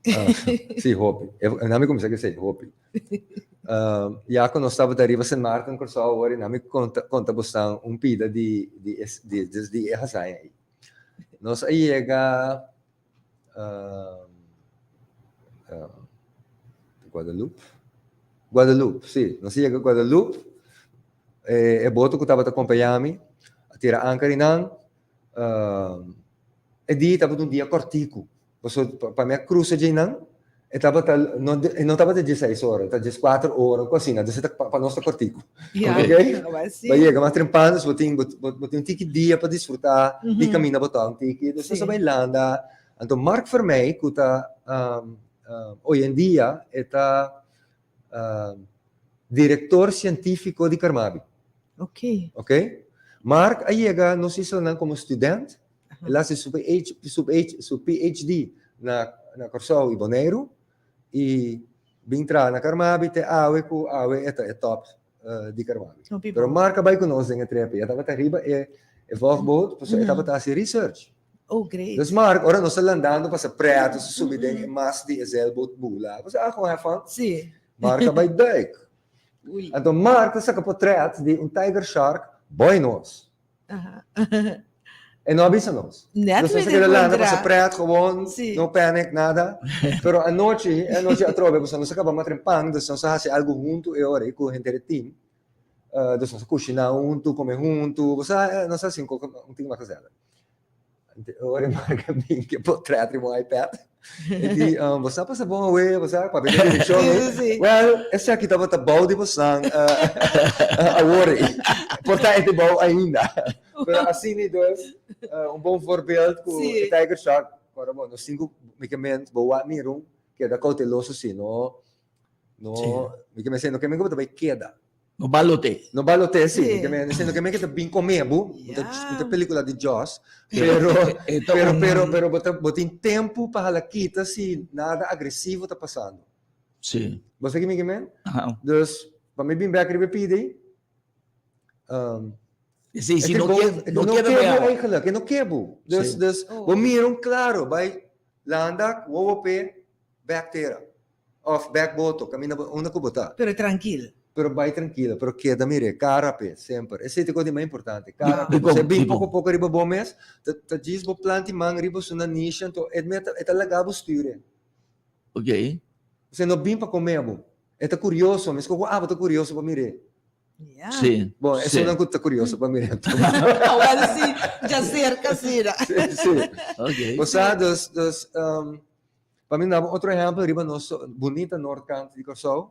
Ah, sí, hopi. E nami kuminsá ku esei, hopi. Uh, ya ku nos tabata riba Sint Maarten, Kòrsou awor, i nami konta, konta bosnan un pida di, di, es, di, di, di e hazaña ei. Nos a yega uh, uh, Guadeloupe? Guadeloupe, sí. Nos a yega Guadeloupe. E, e boto ku tabata kompañá mi a tira anker einan. Uh, e dia tabata un dia kòrtiku. Pasobra pa mi a cruza djeinan, e tabata, no, e no tabata dieseis ora, e ta dieskuater ora, un cos asina, dus e ta, pa nos ta cortico. Ja, Ok? tabata si. Bo yega mas trempan, dus bo tin, bo, bo, bo tin un tiki dia pa disfruta di caminda bo ta un tiki, dus nos a bai landa. Anto Mark Vermeij, cu ta, hoy en dia e ta director cientifico di Carmabi. Ok. Ok? Mark a yega nos islanan como student, El hasi su su PhD na na Kòrsou i Boneiru i bin traha na Carmabi te awe ku awe e ta e top di Carmabi. Pero Mark a bai ku nos den e trip ei. E tabata riba e e vògboot pasobra e tabata hasi research. Oh great. Dus Mark ora nos ta landando pasa prèt nos ta subi den e mas di e zeilboot bula. Nos a gewoon have fun. Si. Mark a bai duik. Anto Mark ta saka potrèt di un tiger shark boi nos. E no a bisa nos. Net Nos mi a keda landa encontra. pasa pret gewoon, Sí. no panic, nada. Pero anochi, e anochi atrobe, pasobra nos a kaba matren pan, dus nos a hasi algu huntu e ora ei ku henter e team. Eh, dus nos a kushiná huntu, kome huntu, bo sa, eh, nos a hasi un koko, un ting mas gezellig. Ante ora e marka bin ke potret riba un iPad. E di, um, bo sa pasa bon awe, bo sa papia den direkshon Sí, ei. sí, sí. Well, esaki tabata bou di bosan uh, awor ei. Por ta e te bou ainda. Pero asina dus, uh, un bon voorbeeld ku Sí. e Tiger Shark. Ora bo, nos tin ku, mi ke men, bo wak mira un, keda kouteloso si, no, no, Sí. mi ke men sey, no ke men ku bo ta bai keda. No balote. No balote, sí. Sí. Mi ke men, no ke men ke ta bin come bo, bo ta, Ja. bo ta pelicula di Jaws, pero, E ta pero, un- pero, pero bo ta, bo tin tempo pa hala kita si nada agresivo ta pasando. Sí. Bo sa ki mi ke men? Aha. Dus, pa mi bin bek riba e pidi, um, Sí, e si no tribon- kier, no no kier ke bo bea. eigenlijk, e no ke bo. Dus, Sí. dus, Oh. bo mira un claro, bai landa, wowo pe, bek tera. Of bek boto, kaminda bo, unda ku bo ta. Pero trankil. Pero bai trankilo, pero keda mir'é, kara p'e, semper. Esei ta e kos di mas importante, kara p'e. Dikon? Bo bin Dikon? poko poko riba bo mes, ta ta djis bo planti man riba su nanishi, anto e meta e ta laga bo stuur e. Ok. Osea, no bin pa kome bo. E ta kurioso, meskos ku abo ta kurioso pa mir'é. Ja. Sí. Bon, sí. esunnan ku ta kurioso pa mir'é anto. Awel sí, dja serka asina. Sí, sí. Ok. Osea, dus, dus, Pa mi daba otro ehempel riba nos bunita noordkant di Kòrsou.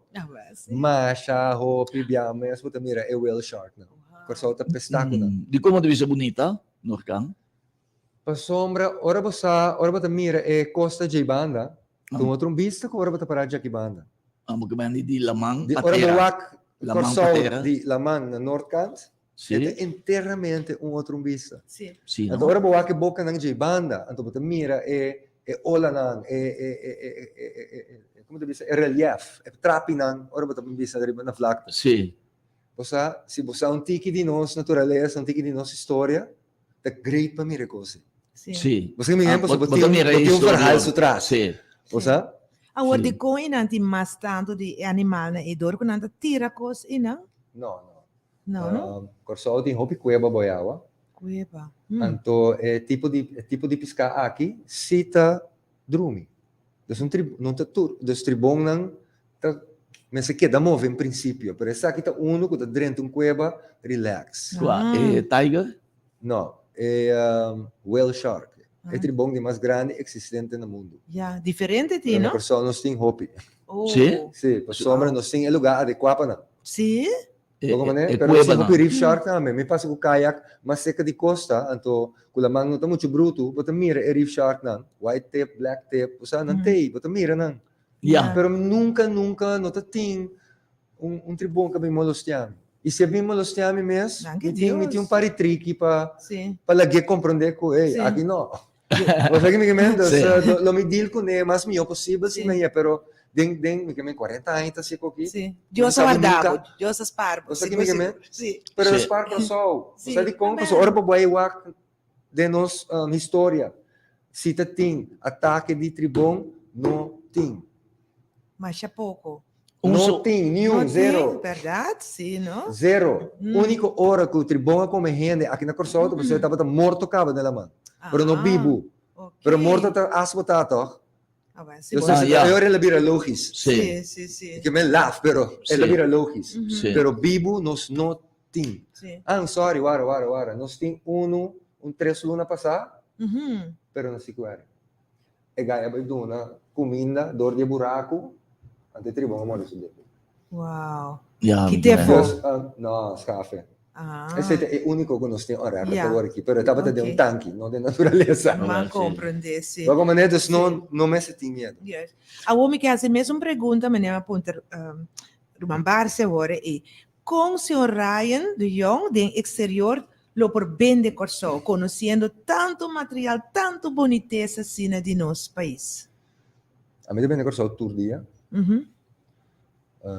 Masha hopi bia mes bo ta mira e whale shark nan. Kòrsou ta pestá ku nan. Di komo ta bisa bunita noordkant? Pasobra ora bo sa, ora bo ta mira e kosta djei banda, ta un otro bista ku ora bo ta pará djaki banda. Ah, bo ke mende di laman pa Ora bo tera. wak Laman pa Kòrsou tera. di laman na noordkant, Sí. E ta enteramente un otro bista. Sí. Sí, no? Anto ora bo wak e bokanan dje banda, anto bo ta mira e e olanan, e e e e e e e e como ta bisa, e relief, e trapinan, ora bo ta bisa riba na vlakte. Sí. Bo sa, si bo sa un tiki di nos naturalesa, un tiki di nos historia, ta great pa mira e kos ei. Sí. Sí. Bo sa ki mi Ah, hempo, bo, bo bo tin ta un, mira bo e tin un historia. verhaal su tras. Sí. Bo sa? Awor Sí. dikon e nan tin mas tantu di e animalnan ei dor ku nan ta tira kos einan? No, no. No, no? Kòrsou tin hopi kueba bo awa. Kueba. Anto e tipo di e tipo di piská aki si ta drumi. Dus un tri no ta tur dus tribonnan ta mester keda move en prinsipio, pero esaki ta unu ku ta drenta un kueba relax. Kua? E tiger? No, e whale shark. E tribon di mas grandi eksistente na mundu. Ya, diferente tin, Pero na no? Kòrsou nos tin hopi. Oh. Sí? Sí, pasobra nos tin e lugá adekuá pa nan. Sí? E, Loco manera, e pero nos tin cuebanan. hopi reef shark tambe. Mi pasa ku kayak mas serka di kosta, anto ku laman no ta muchu brutu, bo ta mira e reef sharknan, white tip, black tip, osea nan t'ei, bo ta mira nan. Ya. Pero nunka, nunka no ta tin un, un tribon ku a bin molestiá mi. I si a bin molestiá mi mes, Danki mi tin, mi tin un Dios. par di triki pa, Sí. pa lag'é komprondé ku, ey, Sí. aki no. Bo sa ki mi ke men? Dus, Sí. lo, lo mi deal kuné mas mihó posibel si Sí. mi haña, pero den, den, mi ke men 40 aña ta hasi koki. Sí. Mi Dios a sabi warda nunca. bo, Dios a spaar bo. Bo sa ki Sigur, mi ke men? sigur. Sí. Pero Sí. spaar Kòrsou. Bo Sí. sa dikon? Amen. Pasobra ora bo bai wak den nos historia, si ta tin atake di tribon, No tin. Masha poko. Un No so- tin, ni No un, tin, zero. Bèrdat? Sí, no? Zero. Úniko ora ku tribon a kome hende aki na Kòrsou ta pasobra e tabata morto kaba den laman. Pero no Ah, bibu. ok. Pero morto ta asbo ta tòg? Ah, bueno, sí, Dus bo- Ah, e ja. ora el a bira logis. Sí. Sí, sí, sí. Ke men laf, pero el a Sí. bira logis. Sí. Pero bibu nos no tin. Sí. Ah, I'm sorry, wara, wara, wara. Nos tin unu, un tres luna pasá, pero no sikuere. E gai a bai duna kuminda dor di e buraku, anto e tribon a morde su dedo. Wow. Ja, Ki mi defo? kere. Dus, ah, no, schafe. Ah. Esei ta e úniko ku nos tin on record Ja. awor aki, pero e tabata den un Oké. tanki, no den naturalesa. No, Ma sí. comprende, sí. Wak manera, dus no, no mester tin miedo. Yes. Awor mi ke hasi mesun pregunta, meneer a puntra um, Ruman Barce awor e kon señor Ryan de Jong den exterior lo por bende Kòrsou, konosiendo tantu material, tantu bonitesa asina di nos pais? Ami ta bende Kòrsou tur dia.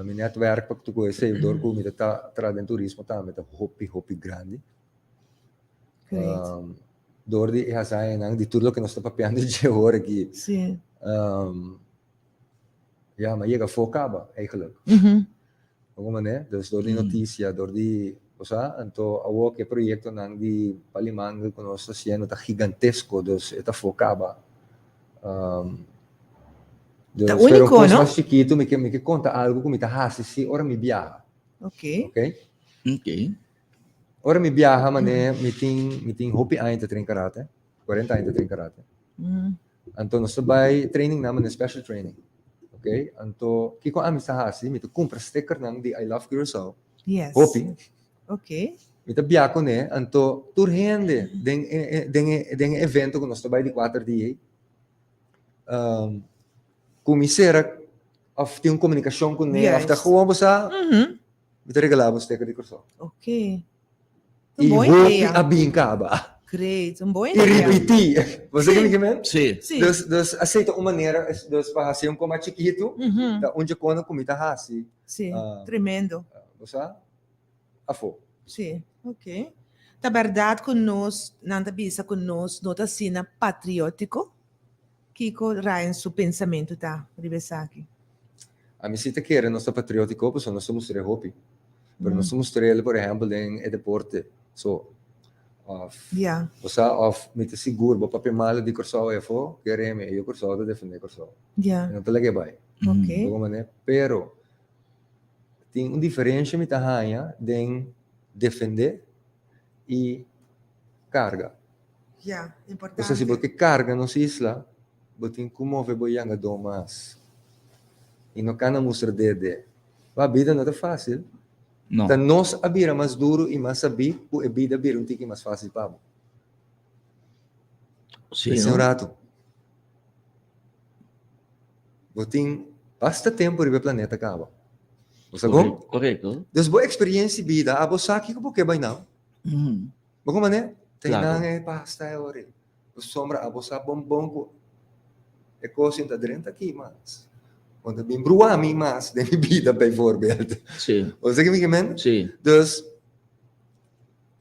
Mi netwerk pa ku esei dor ku mi ta traha den turismo tambe ta hopi hopi grandi. Great. Dor di e hazañanan di tur loke nos ta papiando dje ora aki. Ya, mi a yega afó kaba eigenlijk. Bo manera? Dus dor di notisia, dor di, bo sa, anto awor ku e proyektonan di Palimangel ku nos ta hasiendo ta gigantesko, dus e ta afó kaba. Dus, Ta pero un úniko, kos no? mas chikitu, mi ke mi ke konta algu ku mi ta hasi si ora mi biaha. Oké. Oké? Oké. Ora mi biaha manera mi tin mi tin hopi aña ta train karate, 40 aña ta train karate. Anto nos ta bai training nan manera special training. Ok, anto kiko ami sa hasi? Mi ta kumpra stickernan di I Love Curaçao. Yes. Hopi. Ok. Mi ta bia kuné, anto tur hende den e den e den e evento ku nos ta bai di kuater dia ei, ku mi sera òf tin un komunikashon kuné òf ta gewoon bo sa, mi ta regalá bo un sticker di Curaçao. Ok. I Un bon hopi idea. a bin kaba. Great, un bon I idea. ripití. Bo sa kico mi men? Sí. Sí. Dus, dus asei ta un manera, dus pa hasi un koma chikitu, ta un dje kona ku mi ta hasi. Sí, Ah. tremendo. Bo sa? Afó. Sí, ok. Ta berdad ku nos, nan ta bisa ku nos no ta asina patriótiko? Kiko Ryan su pensamentu ta riba esaki? Ami si ta kere nos ta patriótiko pasobra nos ta mustra e hopi. Pero nos ta mustra el por ehèmpel den e deporte so. Òf bo sa òf mi ta sigur bo papia malu di Kòrsou ei afó, kere mi e yu Kòrsou ta defendé Kòrsou. E no ta lag'é bai. Bo kon manera? Pero tin un diferensha mi ta haña den defendé i karga. Ya, importante. Pasobra si bo ke karga nos isla, bo tin ku move bo yangadó mas. I no kana mustra dede. Wak, bida no ta fásil. No. Ta nos a bira mas duru i mas sabí ku e bida bira un tiki mas fásil pa bo. Sí, Pensa un no? ratu. Bo tin basta tempu riba e planeta kaba. Bo sa kon? Korekto. Dus bo eksperiencia di bida, abo sa kiko bo ke bai nau. Bo ku manera? Te Claro. nan e pasta e ora ei. Pasobra abo sa bon bon ku e kos in ta drenta aki mas. Bo ta bin brua mi mas den mi bida bijvoorbeeld. Sí. Bo sa ke mi ke men? Sí. Dus,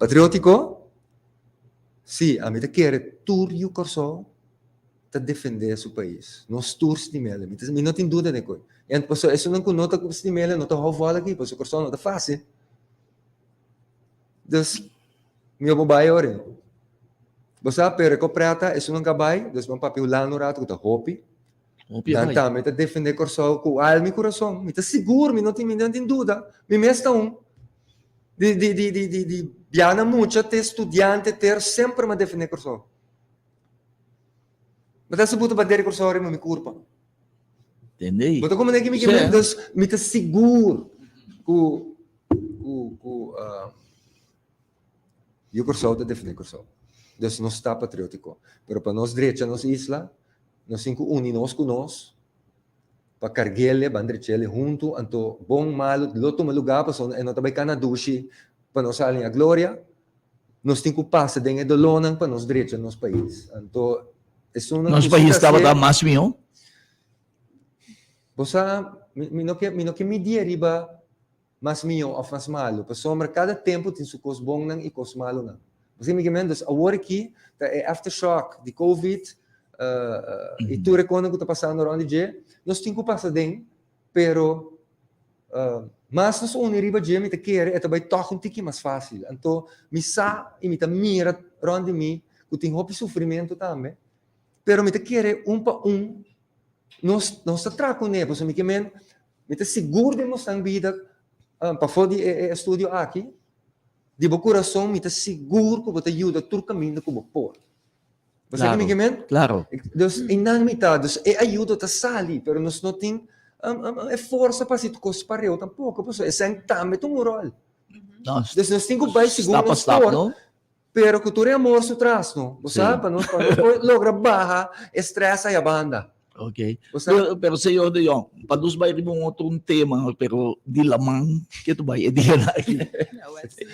patriótiko, sí, ami ta kere tur yu Kòrsou ta defendé su pais. Nos tur stim'el. Mi ta, mi no tin duda den koe. En pasobra esunnan ku no ta stim'el no ta hou vòl aki, pasobra Kòrsou no ta fásil. Dus, mi bo bai ora. Bo sa, pero e kopreta, esun nan ka bai, dus ban papia hulanda un rato ku ta hopi. Hopi a Nan bai. tambe ta defende Kòrsou ku alma i kurason. Mi ta sigur, mi no tin, mi no tin duda. Mi mes ta un. Di, di, di, di, di, di biaha mucha te studiante ter, semper mi a defende Kòrsou. Mi ta sibuta bandera di Kòrsou riba mi kurpa. Tende? Bo ta komprende ki mi ke men? Dus mi ta sigur ku ku ku yu Kòrsou ta defendé Kòrsou. Dus nos ta patriótiko. Pero pa nos drecha nos isla, nos tin ku uni nos ku nos pa karg'el, ban drech'el huntu, anto bon, malu lo tuma lugá pasobra e no ta bai kana dushi pa nos sali na gloria. Nos tin ku pasa den e dolónan pa nos drecha nos pais. Anto esunnan Nos ku pais si ta tabata hasié. mas mihó? Bo sa, mi mi no ke mi no ke midié riba mas mihó òf mas malu, pasobra kada tempu tin su kos bonnan i kos malunan. Bo sa mi ke men? Dus awor aki ta e aftershock di covid. I tur e konan ku ta pasando rònt di dje, nos tin ku pasa den, pero mas nos uni riba dje, mi ta kere e ta bai tòg un tiki mas fásil. Anto mi sa i mi ta mira rònt di mi ku tin hopi sufrimentu tambe, pero mi ta kere un pa un nos nos ta traha kuné, pasobra mi ke men mi ta sigur den nos nan bida pafó di e estudio aki, di bo kurason mi ta sigur ku bo ta yuda tur kaminda ku bo por. Bo sa ki mi men? Claro. Dus einan mi ta, dus e ayudo ta sali, pero nos no tin e forsa pa hasi kos pareu tampoko, pasobra esei tambe ta un ròl. No, Dus nos tin ku bai segun stap pa nos stap, por, no? pero ku tur e amor su tras, no? Bo sa, pa nos, pa nos por logra baha e strès aya banda. Ok. Bo sa? Pero, pero señor De Jong, pa nos bai riba un otro un tema, pero di laman, ke tu bai e dianan aki?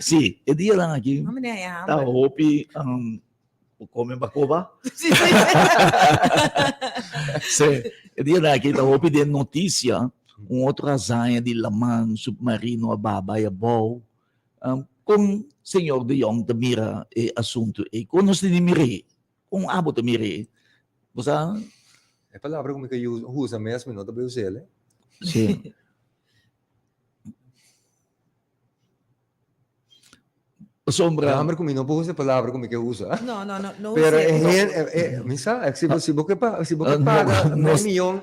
Sí, e dianan aki No, meneer, ja, ta maar- hopi um, Bo come bacoba? Sí, sí. Sí. E dia aki ta hopi den noticia un otro hazaña di laman submarino a baha bai abou. Um, kon señor De Jong ta mira e asunto ei? Kon nos tin di mir'é? Kon abo ta mir'é? Bo sa? E palabra ku mi ka usa mes mi no ta bai us'el, eh. Sí. Pasobra. Jammer ku mi no por usa e palabra ku mi ke usa. No, no, no, no Pero us'é. e hen, e, e, mi sa, si bo, si bo ke pa, si bo ke No, paga no. mei miyon,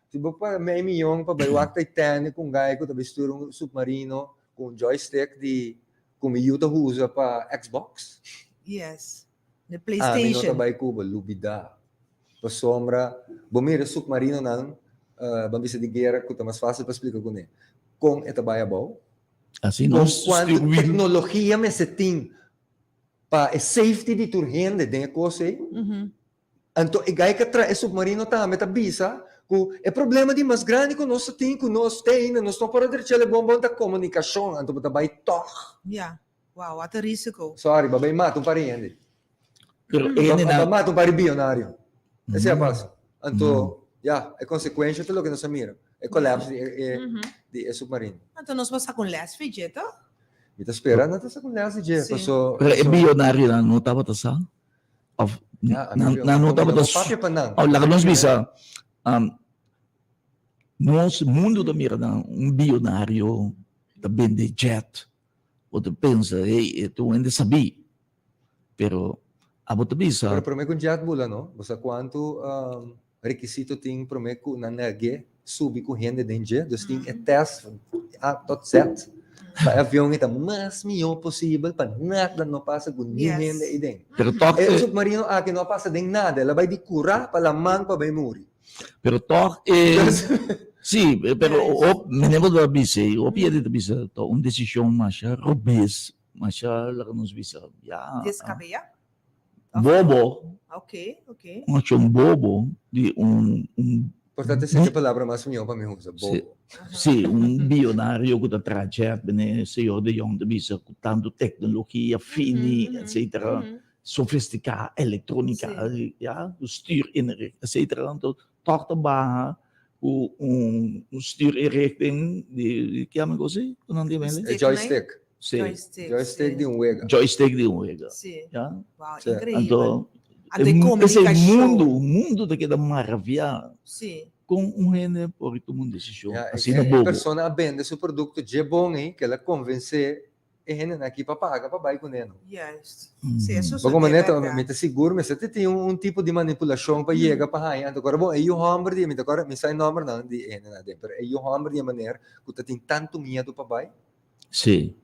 si bo paga mei miyon pa bai wak Titanic ku un gai ku ta bai stuur un submarino ku un joystick di ku mi yu ta usa pa Xbox. Yes. The Ami no ta PlayStation. bai ku bo, lubida. Pasobra bo mira e submarinonan, ban bisa di guera ku ta mas fásil pa splika kuné, kon e ta bai abou. Así Con nos cuanto stuur tecnologia mester tin pa e safety di tur hende den e cos ey. Anto e guy cu traha e submarino tambe ta bisa cu e problema di mas grandi cu nos ta tin cu nos te ainda nos no por a drecha e bon bon ta comunicacion anto bo ta bay tog. Ya. Wow, wat een risico. Sorry, bo a bay mata un par di hende. Pero hende Bo a nan mata un par di bionario. Esey a pasa. Anto, ya, e consecuencia ta loke nos a mira. E collapse di e di e submarino. Anto nos por saca un les fi dje, to? Mi ta spera nan ta saca un les di dje, paso. Pero e bionarionan no tabata sa? Of nan nan no tabata papia pa nan. Of laga nos bisa, nos mundo ta mira nan un bionario ta bende jet, bo ta pensa, hey, e ta un hende sabí. Pero abo ta bisa. Pero promé ku un jet bula no, bo sa kuantu rekisito tin promé ku nan lag'é subi ku hende den dje. Dus tin e tèst van A tot Z pa e avion e ta mas mihó posibel pa nada no pasa ku niun hende ei den. Pero tòg E submarino aki no a pasa den nada, el a bai di kurá pa laman pa bai muri. Pero tòg e sí, pero meneer bo ta bisa ei, hopi hende ta bisa ta un desishon masha robes. Masha laga nos bisa ya. Descabella? Bobo. Ok, ok. Un accion bobo di un un. Por tanto esei ta e palabra mas mihó pa mi usa, bobo. Sí, un bionario ku ta traha jet, bene señor de Jong ta bisa ku tantu teknologia fini, etcetera, sofisticá, elektronika, ya, stuur inricht, etcetera. Anto tòg ta baha ku un stuurinrichting di, ki yama e kos ei? Ku nan ta yama E joystick. Sí. Joystick, Joystick sí. di un wega. Joystick di un wega. Sí. Ja. Wow, Sí. increíbel. Anto, Anto e e comunicacion. mundo, mundo ta keda maraviá Sí. kon un hende por tuma un desishon Ja, e, asina e bobo. persona a bende su producto dje bon ei ke el a konvensé e hendenan aki pa paga pa bai kuné no. Juist. Sí, eso Bo como es neto, verdad. mi ta sigur mester ta tin un tipo di manipulashon pa yega pa haña. Anto kora bon, e yu hòmber di, mi ta kòrda, mi sa e nòmbernan di e hendenan aden, pero e yu hòmber di e maner ku ta tin tantu miedu pa bai. Sí.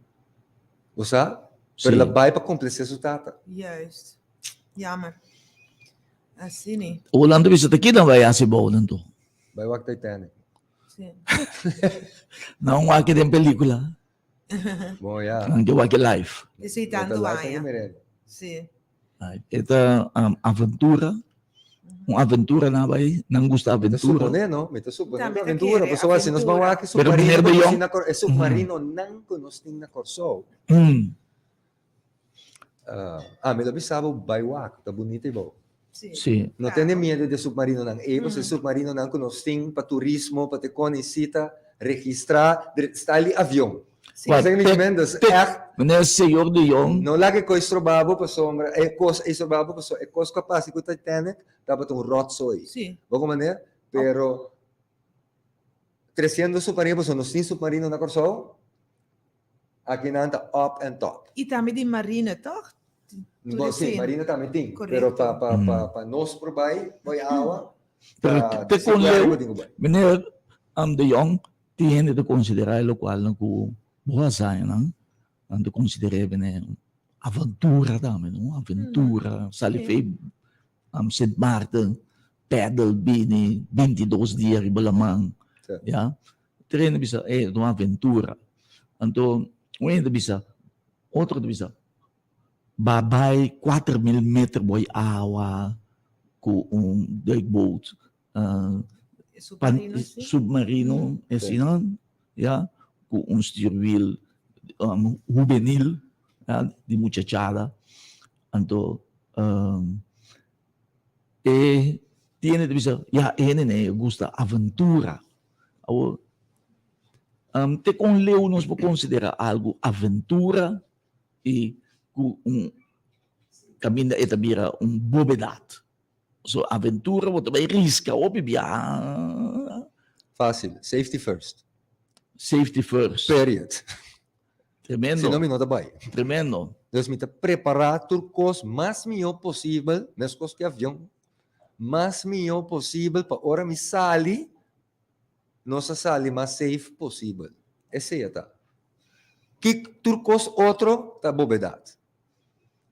Bo sa? Pero el a bai pa complacé su tata. Juist. Jammer. Así ni. Holanda bisa ta kinan bai hasi bou nan to. Bai wak Titanic. Sí. Nan wak den pelicula. Bon ya. Nan ke wak live. Esei tantu aña. Sí. E ta aventura. Un aventura nan bai, nan gusta Mi ta aventura. supone, no? Mi ta supone Tambe ku ta aventura, kere pasobra si nos ban aventura. wak e Pero submarino meneer ku de nos Jong. tin na Kòrsou, e submarinonan ku nos tin na Kòrsou. Ah, mi lo bisa bo bai wak, ta bunita ei bou. Sí. Sí. No tene miedo di e submarinonan ei, pasobra e submarinonan ku nos tin pa turismo, pa te koni si ta registrá, style di avion. Sí. Wat? Zeg mi men, dus echt, Meneer Señor de Jong, no laga e kos stroba bo pasobra e kos ei stroba bo pasobra e kos ku a pasa ku Titanic tabata un rotzooi. Sí. Bo ku manera? Pero tresiendo submarino pasobra nos tin submarino na Kòrsou, aki nan ta up and top. I tambe di marina, tòg? Bon, sí, marina tambe tin, Correcto. pero pa pa pa pa nos por bai bai awa, Pero ta te ta kon sekuero leu, bo tin ku bai. meneer de Jong, tin hende ta konsiderá e lokualnan ku bo hazañanan, nan ta konsider'é bene un aventura tambe, no? Aventura, sali fei Sint Maarten, pedal bini 22 dia riba laman, ya. Tur hende bisa, e ta un aventura. Anto un hende ta bisa, otro ta bisa, Ba bai 4000 meter bo'i awa ku un duikboot, Submarino, si. Submarino, asina, ya, ku un stuurwiel hubenil, ya, di muchachada. Anto e tiene ta bisa, ya, e hende nei gusta aventura. Awor, te kon leu nos por konsidera algu aventura i ku un kaminda e ta bira un bobedat? So aventura bo ta bai riska hopi biaha. Fácil, safety first. Safety first. Period. Tremendo. Si no mi no ta bai. Tremendo. Dus mi ta prepará tur kos mas mihó posibel, meskos ku e avion, mas mihó posibel pa ora mi sali, nos a sali mas safe posibel. Esei a ta. Kik tur kos otro ta bobedat.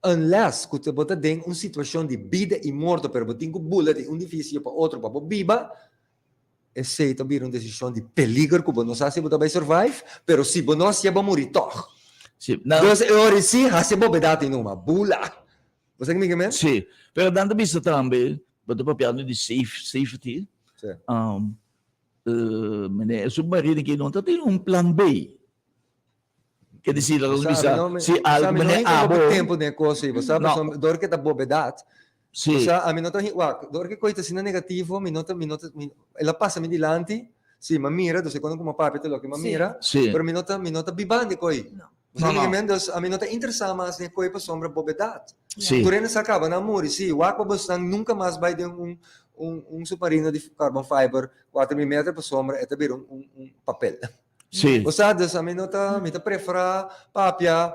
Unless ku bo ta den un situashon di bida i morto pero bo tin ku bula di un difisio pa otro pa bo biba, esei ta bira un desishon di peliger ku bo no sa si bo ta bai survive, pero si bo no hasié bo muri tòg. Sí, na. Dus e ora si hasi bobedat i numa, bula. Bo sa ki mi ke men? Sí, pero nan ta bisa tambe, bo ta papiando di safe, safety. Sí. Meneer, e submarino aki no ta tin un plan B. Ke disi la nos bisa si algo mene abo. Bo tempo den cos ei, bo sa pasobra dor ke ta bobedat. Si. Bo sa ami no ta wak, dor ke koi ta asina negativo mi no ta mi no ta el a pasa mi dilanti, si mi a mira, dus e kono ku mi a papia ta loke mi a mira, pero mi no ta mi no ta bibando e koi. Bo sa ke mi dus ami no ta interesa mas den e koi pasobra bobedat. Si. Tur hende sa kaba nan muri, si, wak pa bosnan nunka mas bai den un un un submarino di carbon fiber 4000 meter pasobra e ta bira un un papel. Sí. Bo sa, dus ami no ta, mi ta preferá papia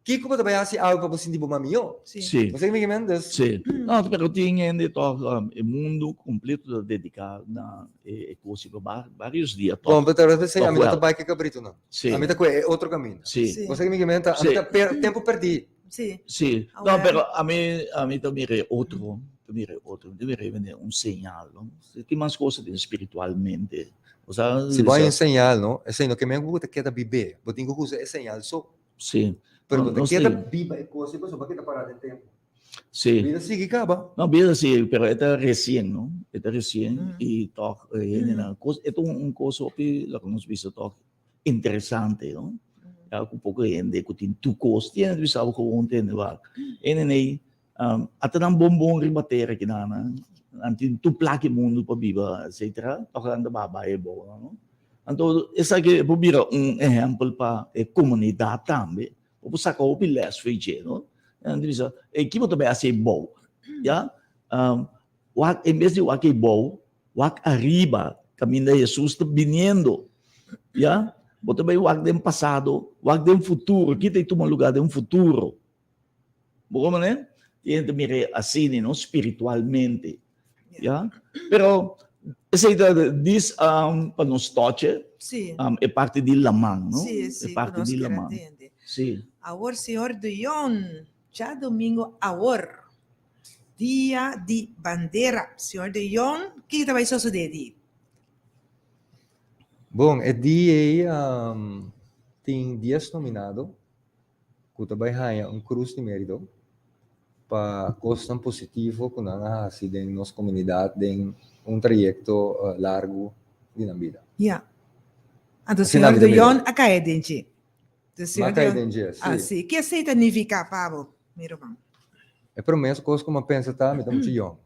kiko bo ta bai hasi awe pa bo sinti bo mas mihó. Sí. Sí. Bo sa ke mi men? Dus. Sí. No, pero tin hende tòg, e mundu kompleto ta dediká na e kos ei pa varios dia tòg. Bon, pero ta p'esei ami no ta Tòg wèl. bai ke kabritunan. Sí. Ami ta kue e otro kaminda. Sí. Sí. Bo sa ke mi ke men? Ta, ami Sí. ta per, tempu pèrdí. Sí. Sí. Ah, No, well. pero ami, ami ta mira e otro, ta mira e otro, mi ta mira e un señal, no? Tin mas cosa den spiritualmente. O sea, Si bo hay un señal, no? Esei no ke men ku bo ta keda bib'é. Bo tin ku usa e señal so. Sí. Pero bo ta Nos keda tin. biba e kos ei pasobra bo a keda pará den tempu. Sí. Bida sigui kaba. No, bida sigui, pero e ta resien, no? E ta resien i tòg e hendenan kos, e ta un kos hopi, loke nos bisa tòg interesante, no? Ya ku poko hende ku tin tur kos, tin hende ta bisa bo gewoon tende wak. Hende nei Ata nan bon bon riba tera kinan nan, nan tin tur plak e mundu pa biba etcetera, tok nan ta baha bai e bou nan no. Anto esaki e por bira un ehempel pa e komunidat tambe, bo por saka hopi les for dje no. Nan ta bisa e ki bo ta bai hasi e bou ya, wak en bes di wak e bou wak ariba kaminda Hesus ta biniendo ya, bo ta bai wak den pasado, wak den futuro, kita e tuma luga den futuro. Bo como ne? Tin hende mira asina, no? Spiritualmente. Ya? Pero esei ta dis um, pa nos toche. Sí. Um, e parte di laman, no? Sí, sí, E parte nos di quier laman. atende. Sí. Awor, señor Dion, djadomingo awor, dia di bandera. Señor Dion, kiko ta bai sosodé di? Bon, e dia ei um, tin dies nominado. ku ta bai haña un krus di mérito pa kosnan positivo ku nan a hasi den nos komunidat den un trayekto largu di nan bida. Ya. Anto Asina señor mi ta De mira. Jong a kai den dje. De Mi a señor De kai Jong. den dje, Ah, si. si. Ke esei ta nifiká pa bo, mi ruman? E promé kos ku mi a pensa ta mi ta muchu yòn.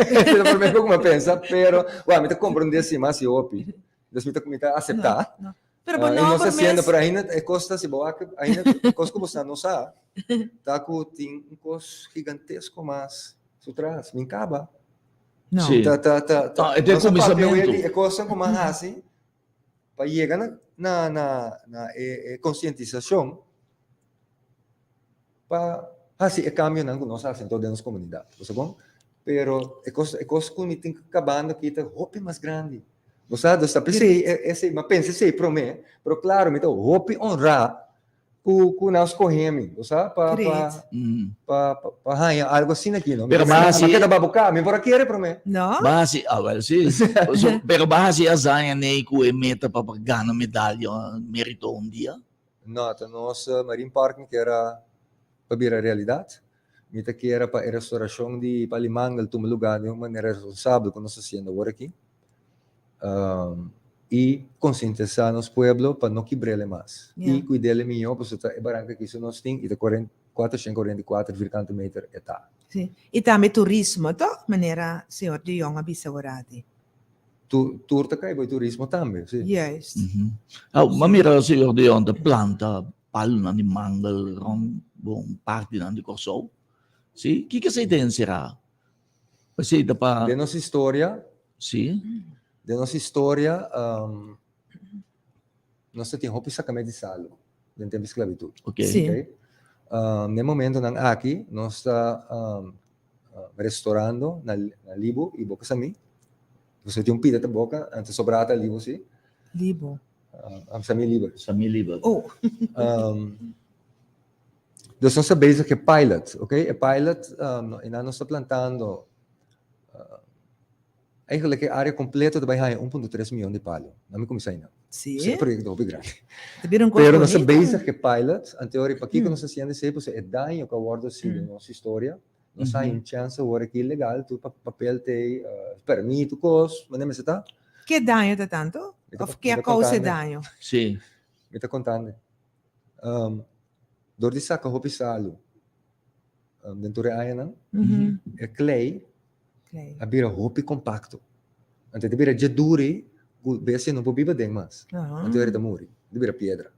Esei ta e promé kos ku mi a pensa, pero, wak, mi ta komprendé si mas i hopi. Dus mi ta mi ta aseptá. No, no. Pero bo Ah, e nomber nos haciendo, mes. pero ainda e kos ta si bo wak, ainda e kos ku bo sa no sa, ta ku tin un kos gigantesko mas su tras. Min kaba. No. Sí. Ta, ta, ta, ta. Ah, e te Nos a papia kuminsamentu. hoy di e kosnan ku man hasi pa yega na, na, na, na e, e konsientisashon pa hasi e kambionan ku nos hasi anto den nos komunidat. Bo sa kon? Pero e kos, e kos ku mi tin kabando aki ta hopi mas grandi. Bo sa, dus ta p'esei, esei, mi a pensa esei promé, pero klaro mi ta hopi honrá ku ku nan skohe mi, bo sa, pa pa Great. pa pa haña algu asina aki, no. Pero Mi a basi- keda babuká, mi por a kere promé. No? Basi, ah wel si. So, pero basi a zaña nei ku e meta pa pa gana medalya merito un dia? No, ta nos Marine Park mi kier a pa bira realidat. Mi ta kier pa e restaurashon di Pali Mangel tuma lugá den un manera responsabel ku nos ta hasiendo awor aki. I konsientisá nos pueblo pa no kibr'el mas. I kuid'el mihó pasobra ta e baranka aki su nos tin i ta 444 vierkante meter e ta. Sí. I tambe turismo toch? Manera señor De Jong a bisa awor-ati. Tur ta kai bo e turismo tambe, sí. Juist. Au, m'a mira señor De Jong ta planta palunan di mangel rond bon partinan di Kòrsou. Sí, kiko esei ta enserá? Esei ta pa. Den nos historia. Sí. Den nos historia, nos ta tin hopi sakamé di salu den tempu di sklabitut. Oké. Sí. Oké. Den momentonan aki nos ta restorando na Libo i Boka Samí. Nos tin un pida ta boka, anto sobrá ta Libo sí. Libo. Samí Liber. Samí Liber. Oh. Dus nos ta bezig ku e pilot, oké. E pilot, i nan nos ta plantando Eigenlijk e área kompleto ta bai haña 1.3 mion di palu. Nan mi kuminsá einan. Sí. E proyekto ta hopi grandi. Ta bira un kos Pero nos ta bonito. bezig ku e pilot. Anteori pakiko nos ta hasiendo esei? Pasobra e daño ku a wòrdu hasi den nos historia, nos haña un chèns awor aki legal, tur papel t'ei, pèrmit, tur kos, manera mester ta. Ke daño ta tantu? Òf ke a kousa e daño? Sí. Mi ta kontando. Dor di saka hopi salu den tur e añanan, e klei a bira hopi kompakto. Anto e ta bira dje duri ku bestia no por biba den mas. Anto e ta muri, e ta bira piedra.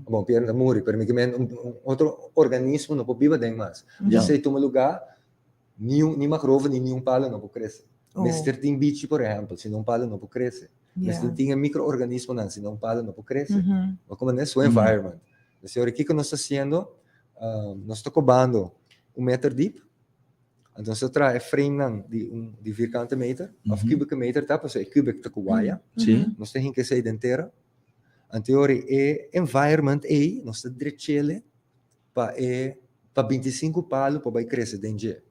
Bon, piedra no ta muri, pero mi ke men un otro organismo no por biba den mas. Esei tuma lugá, niun ni mangrove ni niun palo no por krese. Mester tin bichi por ehèmpel, si no un palo no por krese. Mester tin e mikroorganismonan, si no un palo no por krese. Bo komprende? Su environment. Entonces, ora kiko nos ta hasiendo? Nos ta kobando un meter diep. Anto nos ta traha e frame-nan di un di vierkante meter, of kubieke meter ta, pasobra e kubik ta ku waya. Nos ta hinka esei den tera. Anto ora e environment ei nos ta drech'ele pa e pa 25 palu por bai krese den dje.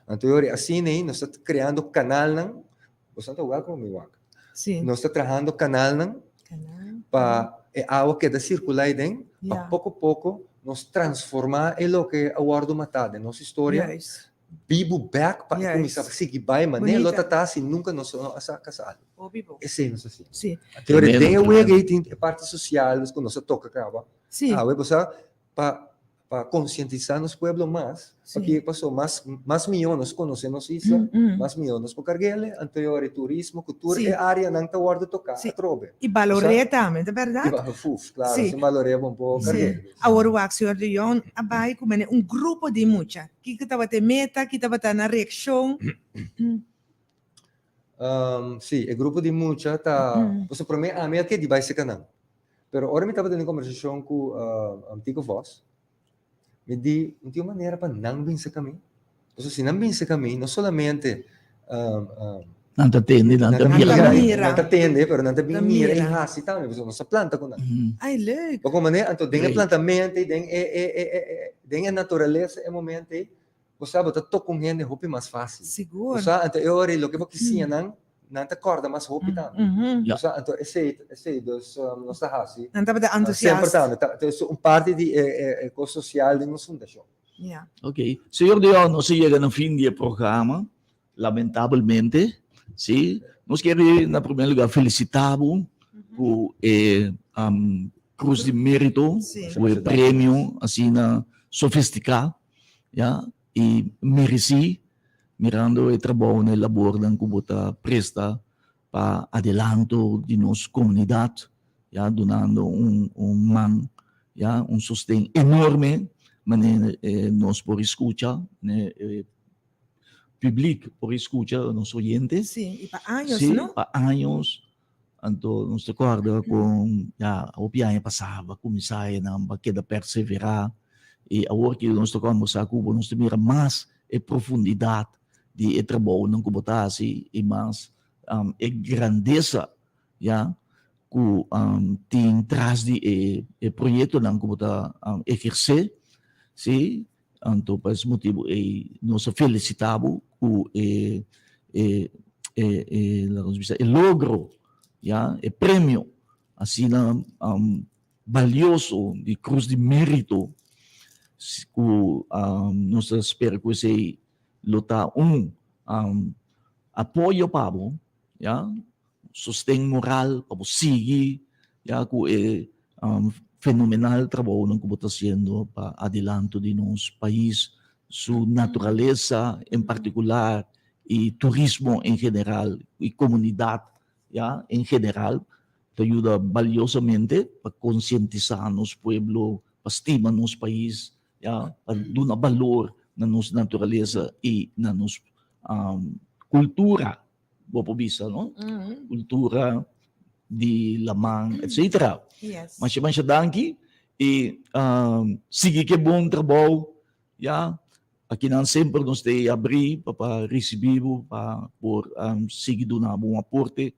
Anto ora asina ei nos ta kreando kanalnan, boso ta wèlkom mi wak. Nos ta trahando kanalnan pa e awa keda sirkulá ei den, pa poko poko nos transformá e loke a wòrdu matá den nos historia bibu bèk pa e kuminsá sigui bai manera lo ta ta si nunka nos no a sa kasa algu. Esei nos a hasi. Anto den e wega ei tin e parti sosial ku nos a toka kaba. Awe bo sa pa pa konsientisá nos pueblo mas, pa ki paso mas mas mihó nos konosé nos isla, mas mihó nos por karg'el, anto e ora e turismo ku tur e áreanan ta wòrdu toká atrobe. I balor'é tambe, ta bèrdat? I ba, fuf, klaro, sin balor'é bo no por karg'é. Awor wak, señor De Jong a bai ku mene un grupo di mucha. Kiko tabata e meta? Ki tabata nan reakshon? Sí, e grupo di mucha ta, pasobra promé ami a ke di bai serka nan. Pero ora mi tabata den kombersashon ku Tico Vos, mi di, no tin un manera pa nan bin serka mi? Pasobra si nan bin serka mi, no solamente Nan ta tende, nan ta mira. Nan ta tende, pero nan ta bin mira i hasi tambe, pasobra nos ta planta ku nan. Ai, leuk! Bo komo manera, anto den e plantamentu ei, den e e e den e naturalesa e momento ei, Bo sa bo ta toca un hende hopi mas facil. Sigur. Bo sa anto e ora ei loke bo ki siña nan, nan ta corda mas hopi tambe. Bo sa anto esei esei dus nos ta haci. Nan tabata entusiasta. Semper tambe ta ta un parti di e e e cos social di nos fundacion. Ja. Ok. Señor Dion, nos a yega na fin di e programa, lamentabelmente, si. Nos kier na primer lugar felicita bo ku e Cruz di Merito, ku e premio asina sofisticá. Ya, i meresí mirando e trabounan e labornan ku bo ta presta pa adelanto di nos komunidat. ya dunando un un man ya un sosten enorme manera nos por escucha e publiek por escucha nos oyente. Sí, y pa años, sí, no? pa años. Anto nos ta corda con ya hopi aña pasá ba cuminsa e nan ba keda persevera y awor ki nos ta combersa cu bo nos ta mira mas e profundidad di e trabounan cu bo ta haci y mas e grandesa ya cu tin tras di e e proyectonan cu bo ta eherce si. Anto pa es motibu ei nos a felicita bo cu e e e e laga nos bisa e logro ya e premio asina balioso di Cruz di Merito cu nos ta spera cu esei lo ta un apoyo pa bo ya sosten moral pa bo sigui ya cu e fenomenal trabounan cu bo ta haciendo pa adelanto di nos pais, su naturalesa en particular y turismo en general y comunidad ya en general ta yuda baliosamente pa concientisa nos pueblo pa stima nos pais ya pa duna balor na nos naturalesa y na nos cultura. Bo por bisa, no? Cultura di laman, etcetera. Yes. Masha, masha danki. Y sigui ke bon trabou, ya. Akinan semper nos ta abri pa pa ricibi bo, pa por sigui duna bo un aporte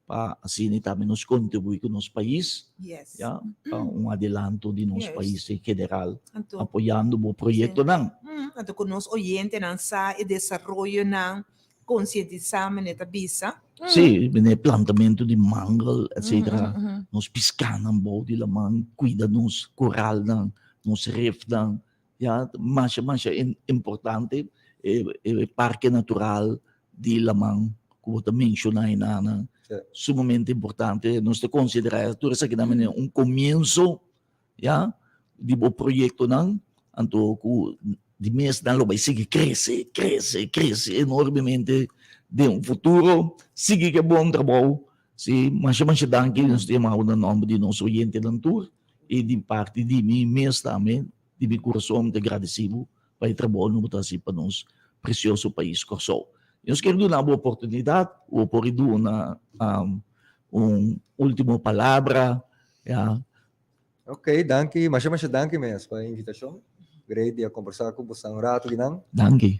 pa asina tambe nos contribui cu nos pais, Yes. ya, pa un adelanto di nos Yes. pais en general, Anto, apoyando bo proyectonan. Anto cu nos oyentenan sa e desaroyonan Konsientisá meneer ta bisa. Sí, meneer plantamentu di mangel etcetera. Nos piskánan bou di laman, kuida nos koralnan, nos refnan, ya masha masha importante e parke natural di laman ku bo ta menshoná enanan, sumamente importante. Nos ta konsiderá tur esakinan meneer un komienso ya, di bo proyectonan, anto cu di mes nan lo bay sigui crece, crece, crece enormemente den un futuro. Sigui cu e bon trabou, si, masha masha danki, nos ta yama bo na nomber di nos oyentenan tur y di parti di mi mes tambe, di mi curason mi ta gradeci bo pa e trabou cu bo ta haci pa nos precioso pais Corsou. Nos kier duna bo oportunidad, bo por duna un ultimo palabra, ya. Ok, danki. Masha masha danki mes pa e invitashon. Great di a kombersá ku boso un ratu kinan. Danki.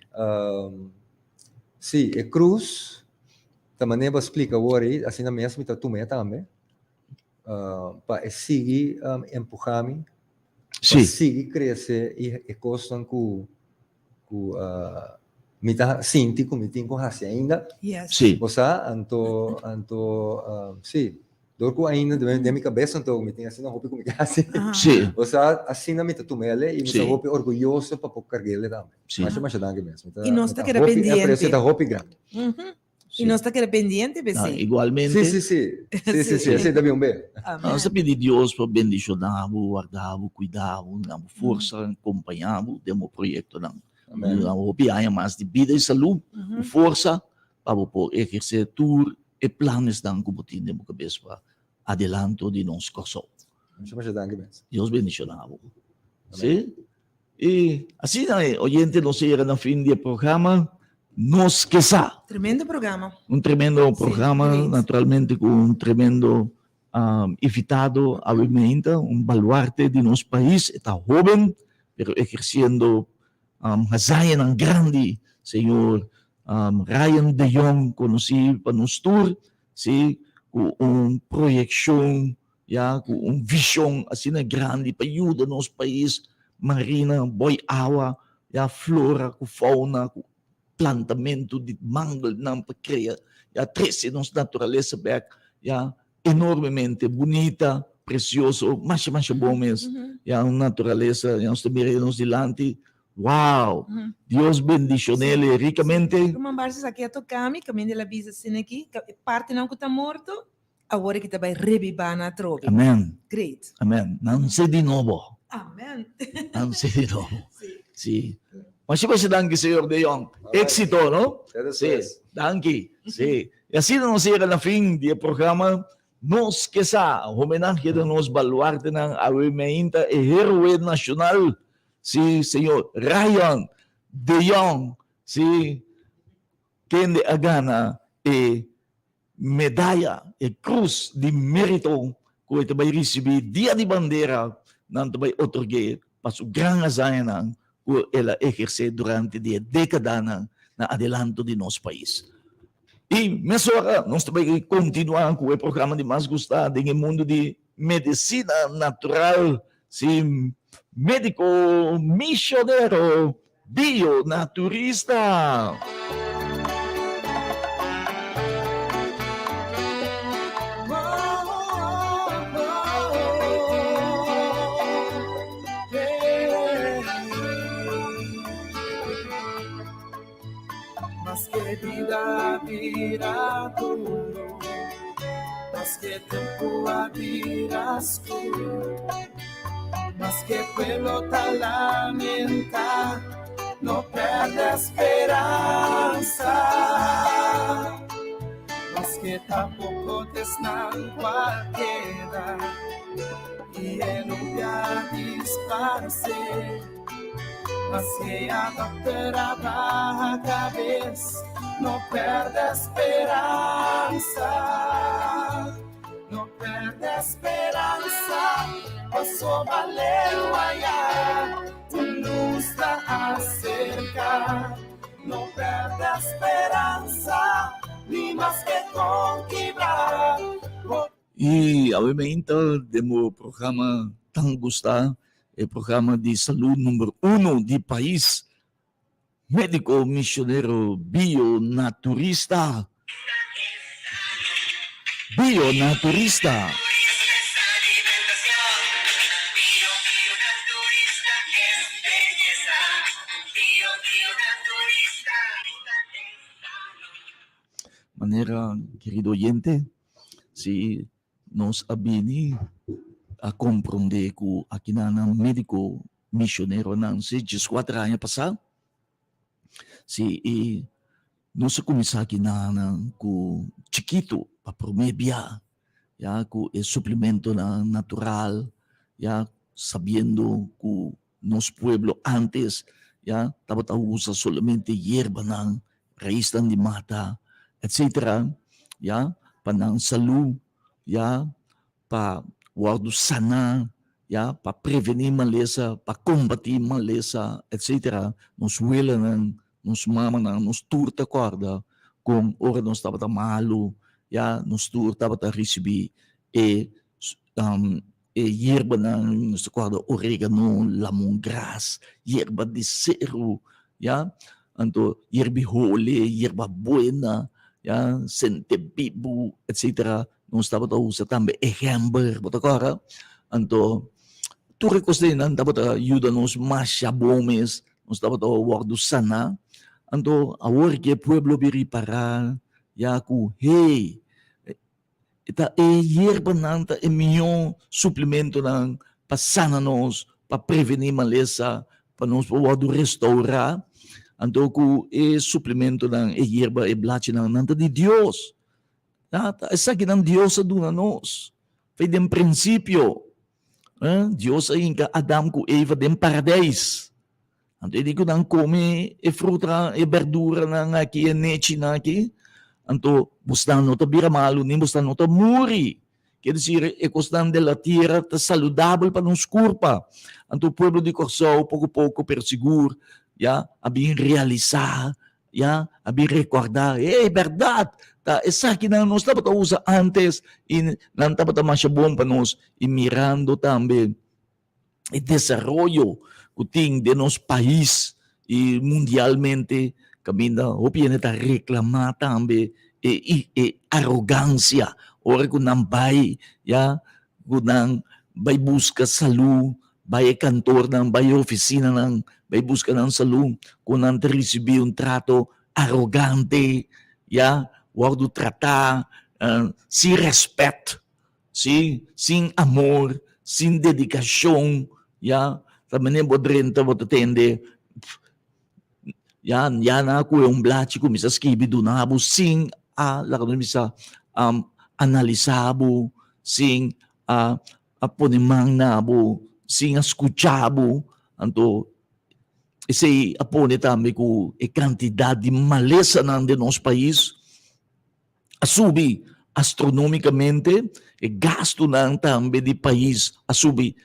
Sí, e krus ta manera bo a splika awor ei, asina mes mi ta tum'é tambe, pa e sigui empuhá mi, pa sigui krese i e kosnan ku ku mi ta sinti ku mi tin ku hasi ainda. Yes. Sí. Bo sa, anto, anto, sí, dor ku ainda den den mi kabes anto mi tin asina hopi ku mi ke hasi. Aha. Sí. Bo sa, asina mi ta tum'el i mi ta Sí. hopi orguyoso pa por karg'el tambe. Sí. Masha, masha danki mes. Mi ta, I nos mi ta ta keda hopi, e pendiente. aprecio ta hopi grandi. Mhm. Sí. I nos ta keda pendiente Ah, p'esei. igualmente. Sí, sí, sí. Sí, sí, sí. Esei ta bien be. Amen. Nos ta pidi Dios pa bendiciona bo, warda bo, cuida bo, duna bo forsa, acompaña bo den bo proyectonan. Amen. Duna bo hopi aña mas di bida y salud, cu forsa pa bo por eherce tur e planesnan cu bo tin den bo cabes pa adelanto di nos Corsou. Masha masha danki mes. Dios bendiciona bo. Sí? Y asina e oyente nos a yega na fin di e programa Nos Ke Sa. Tremendo programa. Un tremendo programa, great. naturalmente cu un tremendo invitado awe meinta, un baluarte di nos pais. E ta hoben, pero eherciendo hazañanan grandi. Señor Ryan de Jong, conoci pa nos tur, si, cu un proyeccion Ya cu un vision asina grandi pa yuda nos pais marina boy awa, ya flora cu fauna cu plantamento di mangelnan pa crea, ya trece nos naturalesa bek, ya enormemente bunita, precioso, masha masha bon mes, ya un naturalesa, ya nos ta mira nos dilanti, wow, Dios bendicionele ricamente. Ruman Barcia esaki a toca mi, caminda el a bisa asina aki, e partinan cu ta morto, Awor e ki ta bai rebibá na atrobe. Amen. Great. Amen. Nanse di nobo. Amen. Nanse di nobo. Sí. Sí. Masha masha danki señor De Jong. Éxito, no? Te Sí. despues. Danki. Sí. Y asina nos yega na fin di e programa. Nos ke sa, homenahe na nos baluartenan awe meinta e héroe nashonal, si señor Ryan de Jong, si kende a gana e medaya, e krus di mérito ku e ta bai risibí dia di bandera, nan ta bai otorg'é pa su gran hazañanan ku el a ehersé durante di e dékadanan na adelanto di nos pais. I mesora nos ta bai kontinuá ku e programa di mas gustá den e mundu di medisina natural, si médiko misionero bionaturista. Maske bida a bira duro, maske tempu a bira skur, maske pueblo ta lamentá, no pèrdè speransa. Maske ta poko t'esnan ku a keda i e nubia a disparsé. Maske a dokter a baha kabes, no pèrdè speransa. No pèrdè speransa, pasobra leu ayá un lus ta aserká. No pèrdè speransa, ni maske kon kibrá. I awe meinta den bo programa tan gusta, e programa di salud number uno di pais, Medico Misionero Bionaturista. Bionaturista. Manera, kerido oyente, Si nos a bini a komprondé ku akinanan médiko mishoneronan si dieskuater aña pasá, si i nos a kuminsá akinanan ku chikitu pa promé bia ya ku e suplementonan natural ya sabiendo ku nos pueblo antes ya tabata usa solamente yerbanan, raisnan di mata, etcetera, ya pa nan salú, ya pa wòrdu saná, ya pa prevení malesa, pa kombatí malesa, etcetera. Nos welanan, nos mamanan, nos tur ta kòrda kon ora nos tabata malu, ya nos tur tabata risibí e E yerbanan, nos ta kòrda oregano, lamongras, yerba di seru, ya, anto yerbi hole, yerba buena, ya, sentebibu, etcetera. Nos tabata usa tambe e gember, bo ta kòrda? Anto tur e kos einan tabata yuda nos masha bon mes, nos tabata wòrdu saná. Anto awor ke e pueblo a bira ripará ya ku, hey, E ta e yerbanan ta e mihó suplementonan pa sana nos, pa prevení malesa, pa nos por wòrdu restourá. Anto ku e suplementonan, e yerba, e blachinan, nan ta di Dios. Ya, ta esakinan Dios a duna nos. Fei den prinsipio, Dios a hinka Adam ku Eva den Paradeis. Anto e di ku nan kome e fruta, e berduranan aki, e nechinan aki, anto bosnan no ta bira malu, ni bosnan no ta muri. Kier desir, e kosnan de la tierra ta saludabel pa nos kurpa. Anto pueblo di Kòrsou poko poko pero sigur ya a bin realisá, ya a bin rekòrdá, hey, bèrdat, ta esakinan nos tabata usa ántes i nan tabata masha bon pa nos. I mirando tambe e desaroyo ku tin den nos pais i mundialmente kaminda hopi hende ta reklamá tambe e e arogansia ora ku nan bai ya ku nan bai buska salú bai e kantornan bai e ofisinanan bai buska nan salú ku nan ta risibí un trato arogante ya wòrdu tratá sin rèspèt. Sí, sin amor, sin dedicacion, ya, ta mene bo drenta bo ta tende, ya, ya nan a coge un blachi cuminsa skibi duna bo sin a, laga nos bisa, um, analisá bo, sin a a pone man na bo, sin a skucha bo. Anto esei a pone tambe ku e kantidat di malesanan den nos pais a subi astronomikamente, e gastunan tambe di pais a subi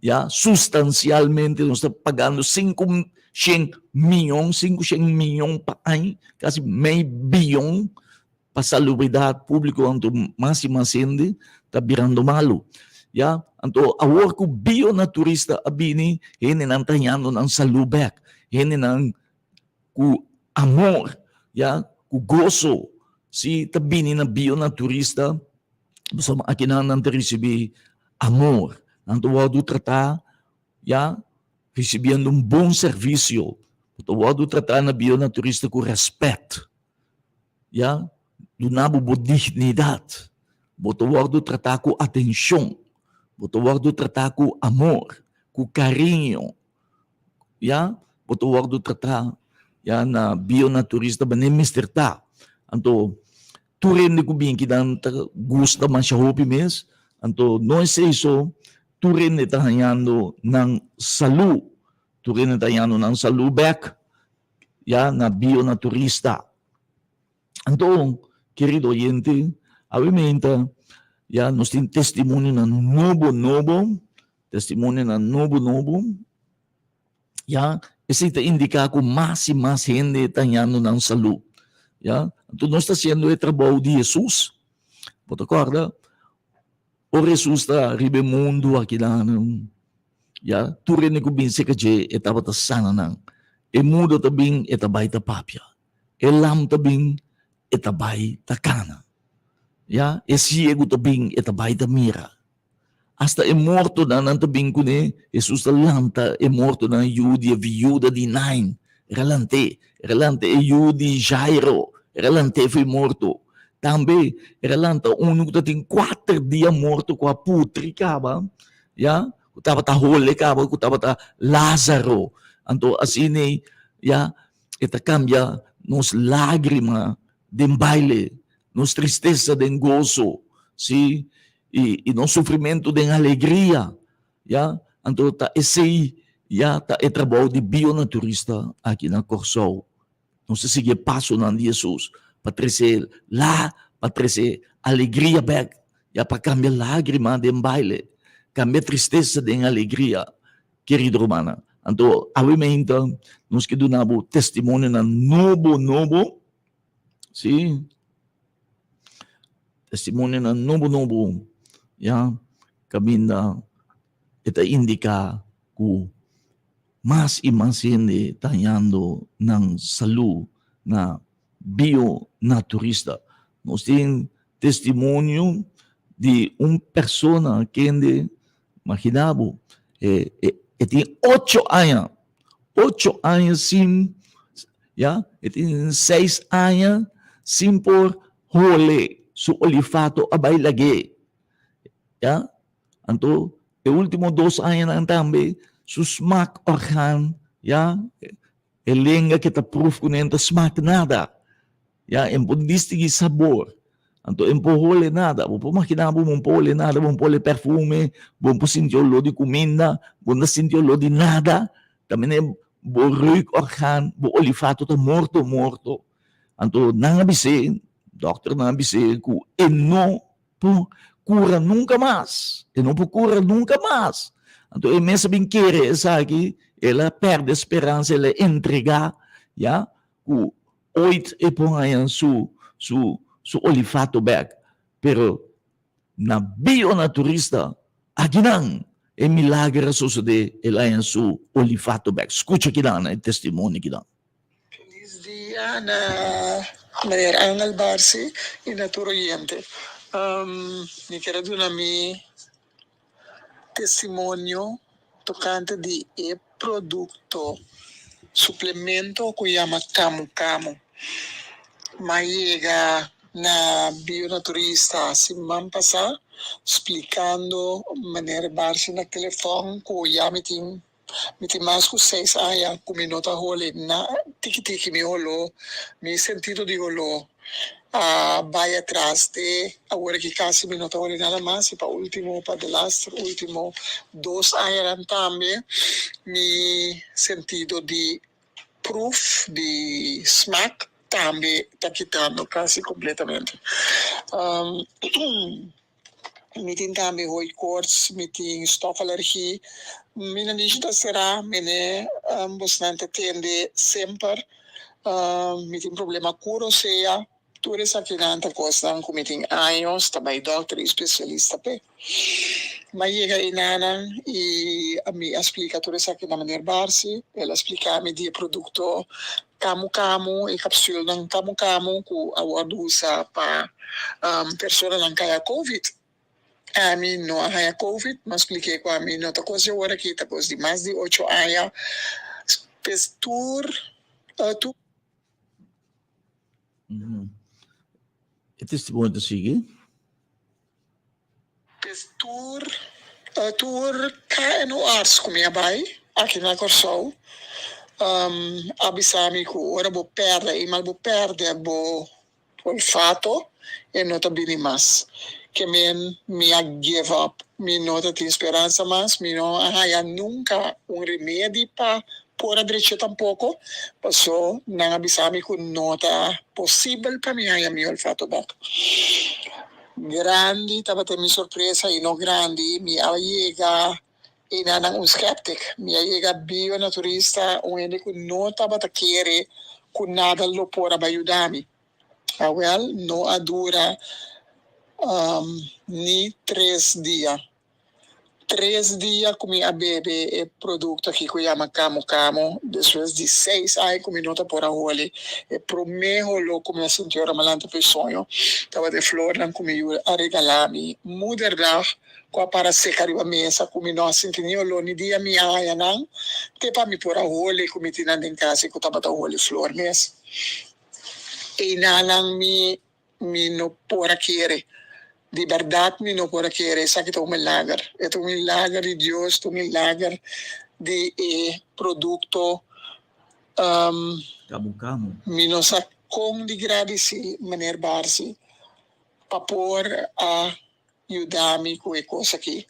ya sustansialmente. Nos ta pagando 500 mion, 500 mion pa aña, kasi mei bion pa salubridat públiko. Anto mas i mas hende ta birando malu, ya. Anto awor ku Bionaturista a bini, hendenan ta hañando nan salú bèk, hendenan ku amor, ya, ku goso si ta bini na Bionaturista, pasobra akinan nan ta risibí amor, nan ta wòrdu tratá, ya, risibiendo un bon servisio. Bo ta wòrdu tratá na Bionaturista ku rèspèt, ya, duna bo bo dignidat, bo ta wòrdu tratá ku atenshon, bo ta wòrdu tratá ku amor, ku kariño, ya, bo ta wòrdu tratá, ya, na Bionaturista manera mester ta. Anto tur hende ku bin kinan ta gusta masha hopi mes. Anto no esei so, tur hende ta hañando nan salú, tur hende ta hañando nan salú bèk, ya, na Bionaturista. Anto, kerido oyente, awe meinta, ya, nos tin testimonionan nobo nobo, testimonionan nobo nobo, ya. Esei ta indiká ku mas i mas hende ta hañando nan salú, ya. Anto nos ta hasiendo e trabou di Hesus. Bo ta kòrda ora Hesus ta riba e mundu akinan, ya, tur hende ku bin serka dje e tabata sana nan. E mudo ta bin, e ta bai ta papia. E lam ta bin, e ta bai ta kana. Ya, e siegu ta bin, e ta bai ta mira. Asta e mortonan nan ta bin kuné, Hesus ta lanta e mortonan, yu di e viuda di Nain, el a lant'é, el a lanta e yu di Jairo, el a lant'é fo'i morto. Tambe el a lanta unu ku ta tin kuater dia morto ku a putri kaba, ya, ku tabata hole kaba, ku tabata Lázaro. Anto asina ei, ya, e ta kambia nos lágrima den baile, nos tristesa den goso, sí, i nos sufrimentu den alegria, ya. Anto ta esei, ya, ta e trabou di Bionaturista aki na Kòrsou. Nos ta sigui e pasonan di Hesus pa trese la, pa trese alegria bèk, ya, pa kambia lágrima den baile, kambia tristesa den alegria, kerido rumannan. Anto awe meinta nos ke duna bo testimonionan nobo nobo, si, testimonionan nobo nobo, ya, kaminda e ta indiká ku mas i mas hende ta hañando nan salú na Bionaturista. Nos tin testimonio di un persona kende, imagina bo, e e tin ocho aña, ocho aña sin, ya, e tin seis aña sin por hole, su olifato a bai lag'é, ya. Anto e ultimo dos añanan tambe su smaakorgaan, ya, e lenga ke ta pruf ku no ta smaak nada, ya, e no por distingui sabor, anto e no por hole nada. Bo por magina bo, bo no por hole nada, bo no por hole perfume, bo no por sinti olor di kuminda, bo no ta sinti olor di nada, ta mene bo ruikorgaan, bo olifato ta morto morto. Anto nan a bis'é, dòkternan a bis'é ku e no por kura nunka mas, e no por kura nunka mas. Anto e mes a bin kere esaki, el a pèrdè speransa, el a entregá, ya, ku oit e por haña su su su olifato bèk. Pero na Bionaturista akinan e milager a sosodé, el a haña su olifato bèk. Skucha kinan e testimonio kinan. Feliz dia na meneer Angel Barsi y na tur oyente. Mi kier a duna mi testimonio tocante di e producto suplemento cu yama Camu Camu. M'a yega na Bionaturista siman pasa splicando meneer Barsi na telefon cu ya mi tin Mi tin mas ku seis aña ku mi no ta hole na tiki tiki mi holó, mi sentido di holó. A bai atras te awor aki kasi mi no ta holi nada mas i pa ultimo pa delaster ultimo dos añanan tambe mi sentido di proef di smaak tambe ta kitando kasi kompletamente. Mi tin tambe hooikoorts, mi tin stofalergie. Mi nanishi ta será, mene bosnan ta tende semper. Mi tin problema ku rosea. Tur esakinan ta kosnan ku mi tin años ta bai dòkter i spesialista p'e. Mi a yega enanan i mi a splika tur esaki na meneer Barsi. El a splika mi di e produkto Kamu Kamu, e kapsulnan Kamu Kamu ku a wòrdu usa pa personanan kaya covid. Ami no a haña covid, mi a splik'é ku ami no ta kos di awor aki, ta kos di mas di ocho aña. Pues tur tur. E testimonio ta sigui. Pues tur tur KNO-arts ku mi a bai aki na Kòrsou a bisa mi ku ora bo pèrdè i mal bo pèrdè bo olfato e no ta bini mas. Ke men mi a give up, mi no ta tin speransa mas, mi no a haña nunka un remedi pa por a drecha tampoko, paso nan a bisa mi ku no ta posibel pa mi haña mi olfato bèk. Grandi tabata mi sorpresa y no grandi, mi a yega enanan un skeptic, mi a yega bionaturista, un hende cu no tabata kere cu nada lo por a bay yuda mi. Awel, no a dura ni tres dia. Tres dia ku mi a bebe e produkto aki ku yama Kamu Kamu, despues di seis aña ku mi no ta por a holi. E promé holó ku mi a sinti ora mi a lanta for e soño tabata e flornan ku mi yu a regalá mi moederdag ku a para seka riba mesa ku mi no a sinti ni holó ni dia mi a haña nan te pa mi por a holi ku mi tin nan den kas i ku tabata holi flor mes. Einanan mi Mi no por a kere. Di bèrdat mi no por a kere. Esaki ta un milager. E ta un milager di Dios, ta un milager di e produkto. Kamu kamu. Mi no sa kon di gradisí Meneer Barsi pa por a yuda mi ku e kos aki.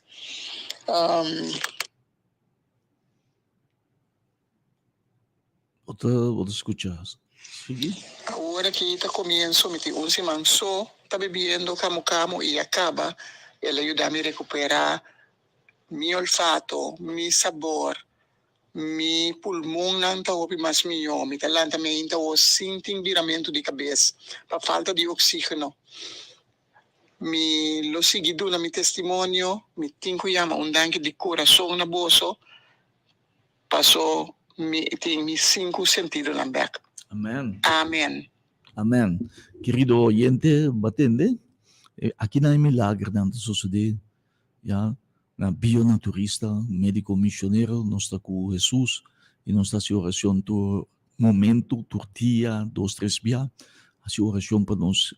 Bo ta bo ta skucha sigui. Awor aki ta comienzo, mi tin un siman so ta bebiendo camu camu y a caba, el a yuda mi recupera mi olfato, mi sabor, mi pulmonnan ta hopi mas miyo, mi ta lanta meinta awor sin tin biramento di cabes pa falta di oxigeno. Mi lo sigui duna mi testimonio, mi tin cu yama un danki di curason na boso. Paso mi tin mi sinku sentidonan bek. Amen. Amen. Amen. Kerido oyente, bo a tende? Aki nan e milagernan ta sosode, ya, na bionaturista, medico misionero, nos ta ku Hesus i nos ta hasi oracion tur momento, tur dia, dos tres bia, hasi oracion pa nos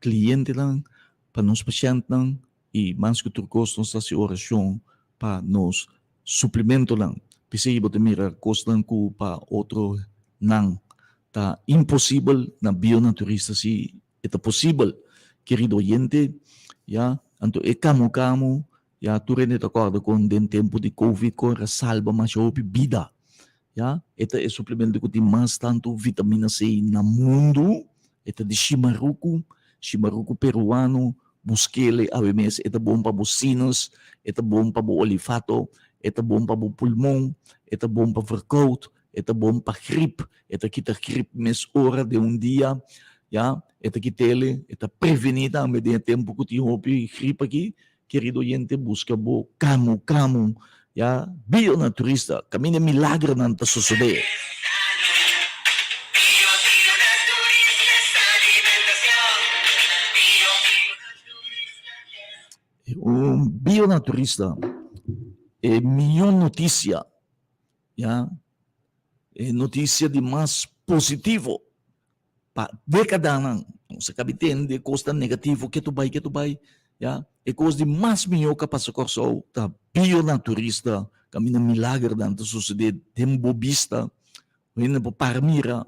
clientenan, pa nos pashentnan, I mas ku tur kos nos ta hasi orashon pa nos suplimentonan. P'esei bo ta mira kosnan ku pa otronan ta imposibel, na bionaturista si e ta posibel. Kerido oyente, ya, anto e kamu kamu, ya, tur hende ta kòrda kon den tempu di covid kon era salba masha hopi bida. Ya, e ta e suplemento ku tin mas tantu vitamina C na mundu. E ta di shimaruku, shimaruku peruano, buskele awe mes. E ta bon pa bo sinus, e ta bon pa bo olifato, e ta bon pa bo pulmon, e ta bon pa verkoud, e ta bon pa grip, e ta kita grip mes ora den un dia, ya, e ta kitele, e ta preveni tambe den e tempu ku tin hopi grip aki. Kerido oyente, buska bo kamu kamu, ya, bionaturista, kaminda milagernan ta sosodé. Un bionaturista, e mihó notisia, ya, e notisia di mas positivo Pa dékadanan nos a kabi tende kosnan negativo ke tu bai ke tu bai ya. E kos di mas mihó ku a pasa Kòrsou ta bionaturista kaminda milagernan ta sosodé den bo bista. Bo hende por para mira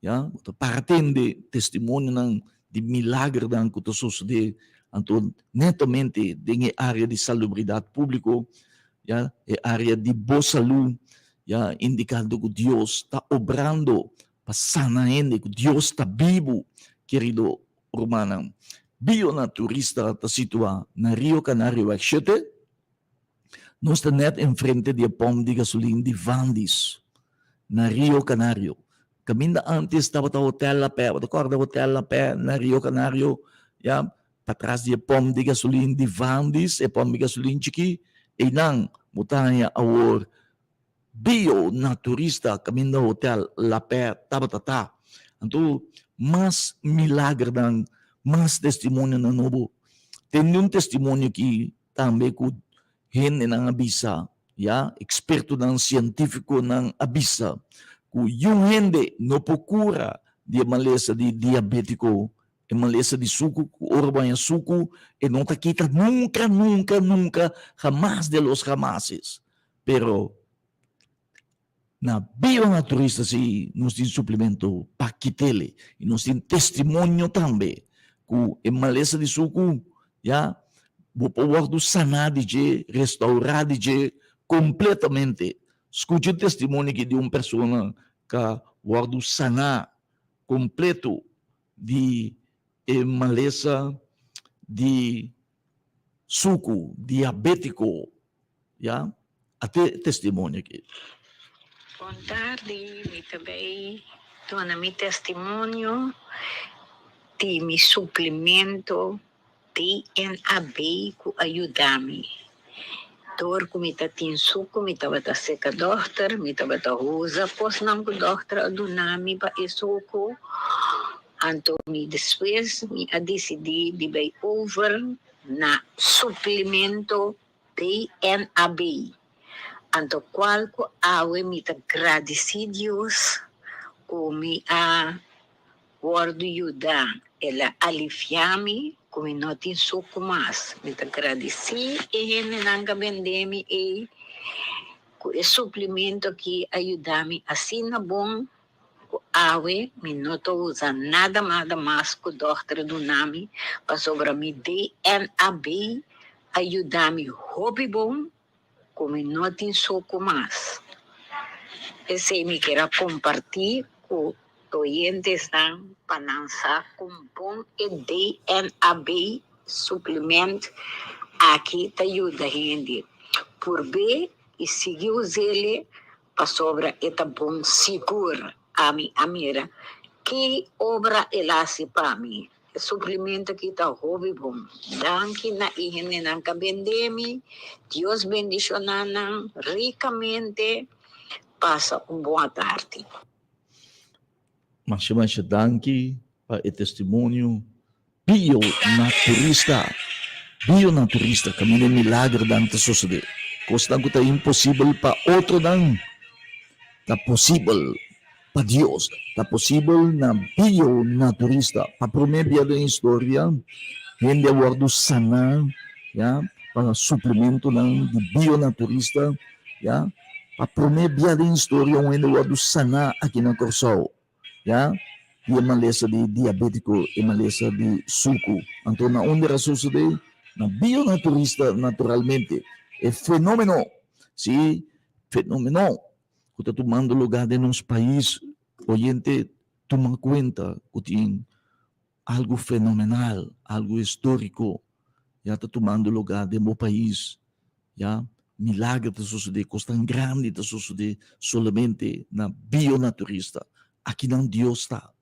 ya, bo ta para tende testimonionan. di milagernan ku ta sosodé anto netamente den e área di salubridat públiko, ya, e área di bo salú, ya, indikando ku Dios ta obrando pa sana hende, ku Dios ta bibu, kerido rumannan. Bionaturista ta situá na Rio Canario Weg shete. Nos ta nèt enfrente di e pòmp di gasolin di Vandis na Rio Canario. Kaminda ántes tabata Hotel La Pè, bo ta kòrda Hotel La Pè na Rio Canario? Ya, patras di e pòmp di gasolin di Vandis, e pòmp di gasolin chikí, einan bo ta haña awor Bio Naturista kaminda Hotel La Pè tabata ta. Anto mas milagernan, mas testimonionan nobo. Tende un testimonio aki Tambe ku hendenan a bisa, ya, ekspertonan sientífikonan a bisa ku yun hende no por kura di e malesa di diabétiko, e malesa di suku, ku ora bo haña suku e no ta kita nunka, nunka, nunka, hamas de los hamases. Pero na bionaturista si nos tin suplemento pa kit'el y nos tin testimonio tambe cu e malesa di sucu ya bo por wordo sana di dje, restaura di dje completamente. Scucha e testimonio aki di un persona ca wordo sana completo di e malesa di suku diabétiko ya a te testimonio aki. Bon tardi, mi ta bay duna mi testimonio di mi suplemento DNAB cu a yuda mi. Dor cu mi ta tin sucu mi tabata seca dokter, mi tabata usa cosnan cu dokter a duna mi pa e sucu. Anto mi despues mi a disidí di bai over na suplemento DNAB. Anto kual ku awe mi ta gradisí Dios ku mi a wòrdu yuda. El a aliviá mi ku mi no tin suku mas. Mi ta gradisí e hendenan ku a bendé mi ei ku e suplemento aki a yuda mi asina bon. Ku awe mi no ta usa nada nada mas ku dòkter a duna mi pasobra mi DNAB a yuda mi hopi bon ku mi no tin soko mas. Esei mi kier a kompartí ku oyentesnan pa nan sa kon bon e DNAB suplement aki ta yuda hende. Purb'é i sigui us'é Pasobra e ta bon sigur ami a mira ki obra el a hasi pa mi. E suplimento aki ta hopi bon. Danki na e hendenan ka bende mi. Dios bendiciona nan ricamente. Pasa un bon atardi. Masha masha danki pa e testimonio. Bio naturista, bio naturista kaminda e milagernan ta sosodé. Kosnan ku ta imposibel pa otronan ta posibel pa Dios, ta posibel na bio naturista. Pa promé bia den historia hende a wòrdu saná, ya, pa suplementonan di bio naturista, ya. Pa promé bia den historia un hende wòrdu saná aki na Kòrsou. Ya, di e malesa di diabétiko, e malesa di suku. Anto na unda era sosodé? Na bionaturista naturalmente. E fenómeno, sí, fenómeno ku ta tumando lugá den nos pais, oyente tuma kuenta ku tin algu fenomenal, algu históriko ya ta tumando lugá den bo pais. Ya, milager ta sosodé, kosnan grandi ta sosodé solamente na bionaturista. Akinan Dios ta.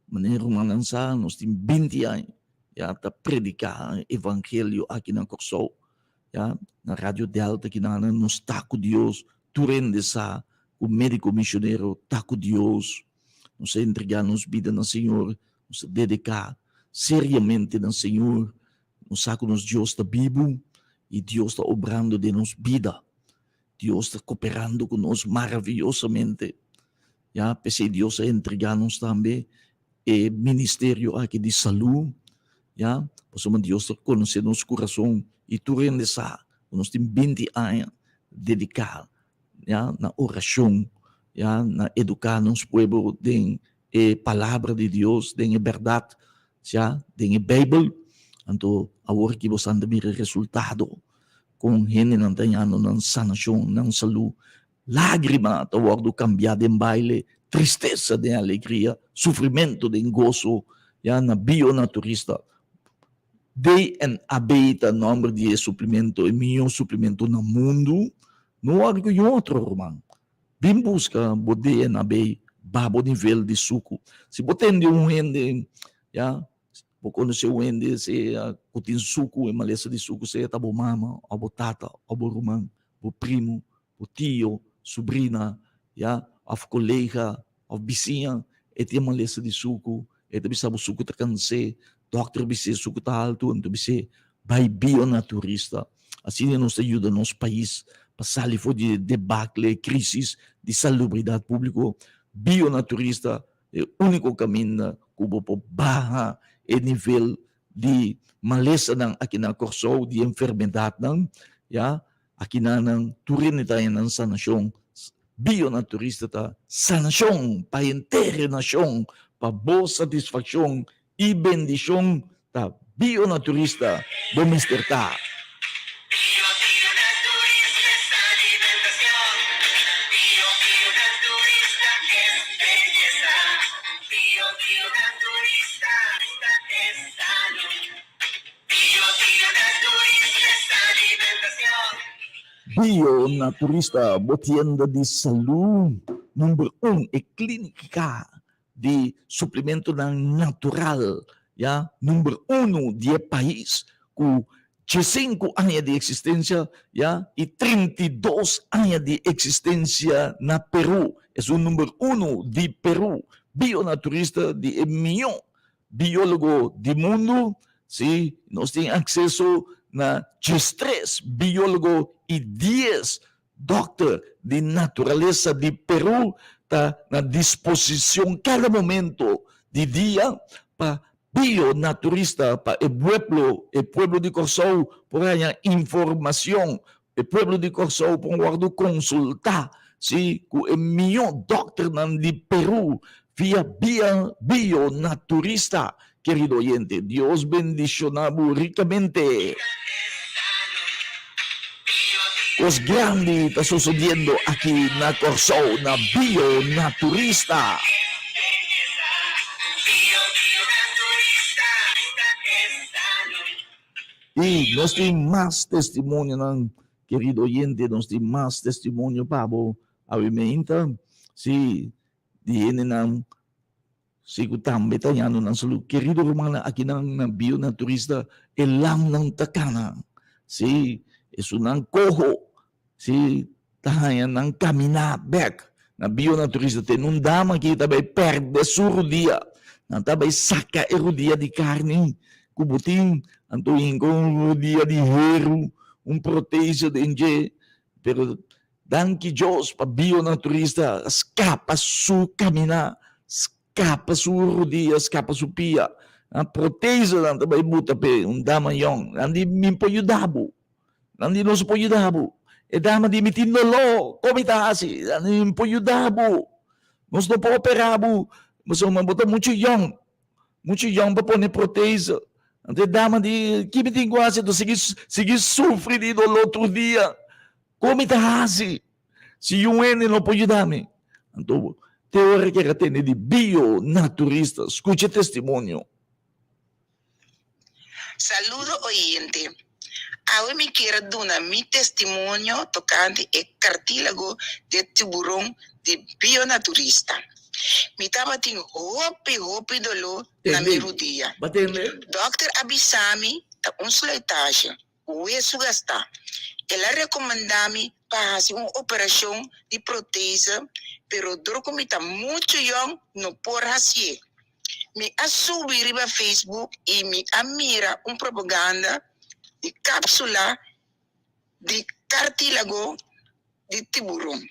Manera rumannan sa, nos tin binti aña ya ta prediká evangelio aki na Kòrsou. Ya, na Radio Delta kinan nos ta ku Dios, tur hende sa ku médiko misionero ta ku Dios. Nos a entregá nos bida na Señor, nos a dediká seriamente na Señor. Nos sa ku nos Dios ta bibu i Dios ta obrando den nos bida. Dios ta koperando ku nos maraviyosamente. Ya, p'esei Dios a entregá nos tambe e ministerio aki di salú, ya, pasobra Dios ta konosé nos kurason i tur hende sa ku nos tin binti aña dediká ya, na orashon, ya, na eduká nos pueblo den e Palabra di Dios, den e bèrdat. Ya, den e Bijbel, anto awor ki bosan ta mira resultado kon hendenan ta hañando nan sanashon, nan salú. Lágrima ta wòrdu kambiá den baile, tristesa den alegria, sufrimentu den goso, ya, na Bionaturista. DNAB ta nòmber di e suplemento, e mihó suplemento na mundu. No wòrdu ku yu otro, ruman. Bin buska bo DNAB ba bo nivel di suku. Si bo tende un hende, ya, bo konosé un hende sea ku tin suku, e malesa di suku, sea ta bo mama òf bo tata òf bo ruman, bo primu, bo tio, subrina, ya, òf kolega òf bisiña, e tin e malesa di suku, e ta bisa bo suku ta kans'é, dòkter bis'é suku ta haltu, anto bis'é bai bionaturista. Asina nos ta yuda nos pais pa sali for di e debakle, e krisis di salubridat públiko. Bionaturista e úniko kaminda ku bo por baha e nivel di malesanan aki na Kòrsou, di enfermedatnan, ya. Akinan nan tur hende ta haña nan sanashon. Bionaturista ta sanashon pa henter e nashon, pa bo satisfakshon i bendishon ta bionaturista bo mester ta. Bionaturista bo tienda di salú number un, e klínika di suplementonan natural ya number uno di e pais ku diesinku aña di eksistensia ya i 32 aña di eksistensia na Peru. Esun number uno di Peru. Bionaturista di e mihó biólogo di mundu, si, nos tin akseso na diestres biólogo i dies dòkter di naturalesa di Peru ta na disposicion kada momento di dia pa bionaturista, pa e pueblo, e pueblo di Kòrsou por haña informacion, e pueblo di Kòrsou por wòrdu konsultá, si, ku e mihó dòkternan di Peru via bia bionaturista. Kerido oyente, Dios bendiciona bo ricamente. Cos grandi ta sosodiendo aki na Corsou na Bionaturista. Y nos tin mas testimonionan, kerido oyente, nos tin mas testimonio pa bo awe meinta. Si, di hendenan Si ku tambe ta yando nan salú. Kerido rumannan, akinan na Bionaturista e lamnan ta kana. Si, esunnan koho, si, ta haña nan kaminá bèk. Na Bionaturista ten un dama ki ta bai pèrdè su rudia. Nan ta bai saka e rudia di karni ku bo tin, anto hinka un rudia di heru, un protese den dje. Pero Danki Dios pa Bionaturista a skapa su kaminá, skapa su rudia, skapa su pia. Nan protesenan ta bai buta p'e, un dama yòn. Nan di, Mi por yuda bo. Nan di, Nos por yuda bo. E dama di, Mi tin doló, kon mi ta hasi? Nan di, Mi por yuda bo. Nos no por operá bo, pasobra bo ta muchu yòn. Muchu yòn pa pone protese. Anto e dama di, Ki mi tin ku hasi? Anto sigui sigui sufri di doló tur dia. Kon mi ta hasi si yu hende no por yuda mi? Anto te ora ku a tende di bionaturista, skucha e testimonio. Saludo oyente. Awe mi kier a duna mi testimonio tocante e cartílago de tiburon di bionaturista. Mi tabatin hopi hopi doló na mi rudia. Dokter a bisa mi ta un sluitage. Wesu gastá. El a rekomendá mi pa hasi un operashon di protese, pero dor ku mi ta muchu yòn no por hasié. Mi a subi riba Facebook i mi a mira un propaganda di kápsula di kartílago di tiburon.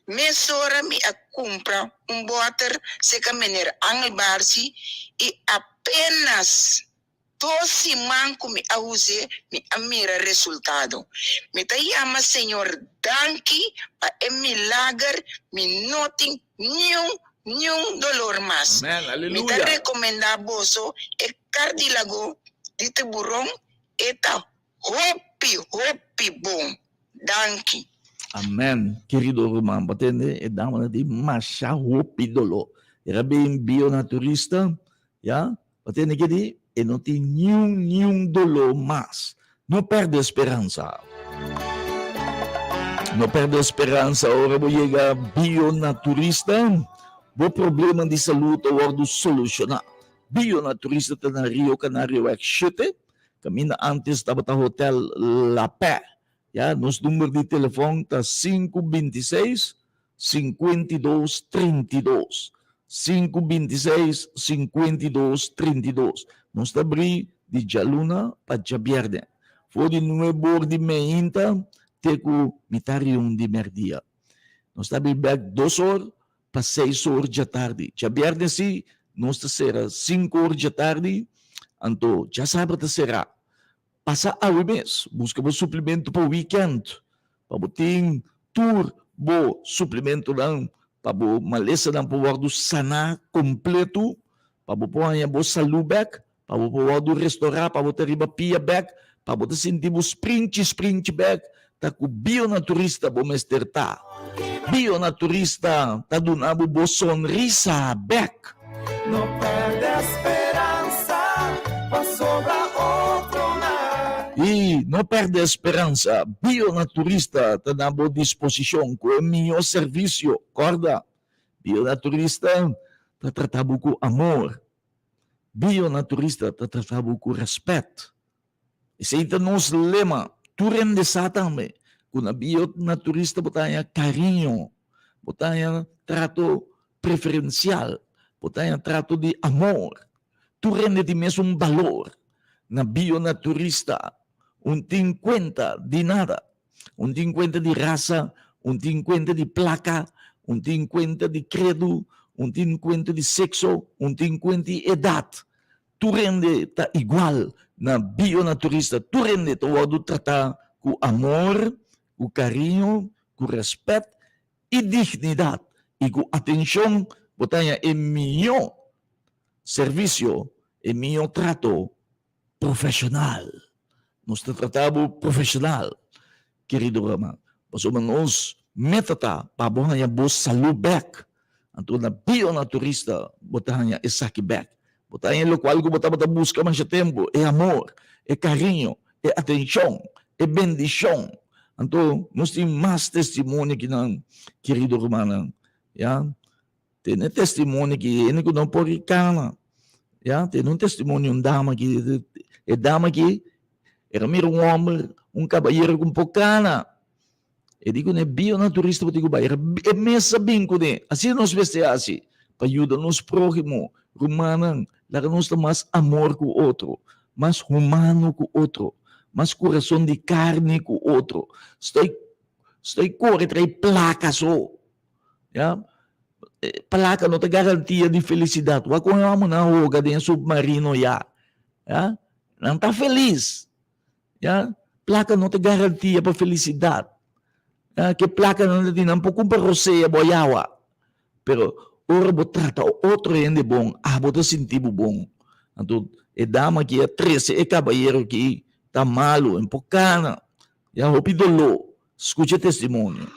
Mesora mi a kumpra un bòter serka mener Angel Barsi i apénas Dos siman ku mi a us'é, mi a mira resultado. Mi ta yama Señor danki pa e milager, mi no tin niun Niun dolor mas. Amen, Mi ta aleluya. recomenda boso e cardilago di tiburon e ta hopi hopi bon. Danki. Amen kerido ruman bo tende e dama ta tin masha hopi dolo era bin bionaturista ya bo tende kedi e no tin niun niun dolo mas no perde speransa no perde speransa ora bo yega bionaturista bo problema di salud ta wordo soluciona bionaturista ta na Rio Canario Weg shete Kaminda antes tabata Hotel La Pè. Ya, nos number di telefòn ta 526 52 32. 526 52 32. Nos ta abrí di djaluna pa djabièrnè, for di nuebe or di meinta te ku mitar i un di mèrdia. Nos ta abrí bèk dos or pa seis or djatardi. Djabièrnè si nos ta sera sinku or djatardi, anto djasabra ta será. Pasa awe mes, buska bo suplemento pa wikènt, pa bo tin tur bo suplementonan pa bo malesanan por wòrdu saná kompletu, pa bo por haña bo salú bèk, pa bo por wòrdu restorá, pa bo ta riba pia bèk, pa bo ta sinti bo sprinchi sprinchi bèk, ta ku Bionaturista bo mester ta. Bionaturista ta duna bo bo sonrisa bèk. No pèrdè speransa, pasobra otronan. I no pèrdè speransa, Bionaturista ta na bo disposishon ku e mihó servisio. Kòrda, Bionaturista ta trata bo ku amor. Bionaturista ta trata bo ku rèspèt. Esei ta nos lema. Tur hende sa tambe ku na bionaturista bo ta haña kariño, bo ta haña trato preferensial, bo ta haña trato di amor. Tur hende tin mesun balor. Na bionaturista un tin kuenta di nada. Un tin kuenta di rasa, un tin kuenta di plaka, un tin kuenta di kredu, un tin kuenta di sekso, un tin kuenta di edat. Tur hende ta igual na bionaturista, tur hende ta wòrdu tratá ku amor, ku kariño, ku rèspèt i dignidat i ku atenshon. Bo ta haña e mihó servisio, e mihó trato profeshonal. Nos ta trata bo profeshonal, kerido ruman, pasobra nos meta ta pa bo haña bo salú bèk. Anto na bionaturista bo ta haña esaki bèk. Bo ta haña lokual ku bo tabata buska masha tempu, e amor, e kariño, e atenshon, e bendishon. Anto nos tin mas testimonio kinan, kerido rumannan, ya. Tene testimonio ki hende ku no por kana. Ya, tene un testimonio un dama ki e dama ki era mira un homber, un kabayero ku por kana. E di kuné bio na turista bo tin ku bai. E mes a bin kuné. Asina nos mester hasi pa yuda nos próhimo, rumannan. Laga nos ta mas amor ku otro, mas humano ku otro, mas kurason di karni ku otro. Stoi stoi kore trae plaka so. Ya. Plaka no ta garantia di felisidat. Wak kon e homonan hoga den e submarino ya. Ya. Nan ta felis. Ya. Plaka no ta garantia pa felisidat. Ya. Ke plaka nan ta tin, nan por kumpra rosea bo yawa. Pero ora bo trata otro hende bon, abo ta sinti bo bon. Anto e dama aki a trese e kabayero aki ta malu, en por kana. Ya hopi doló. Skucha testimonio.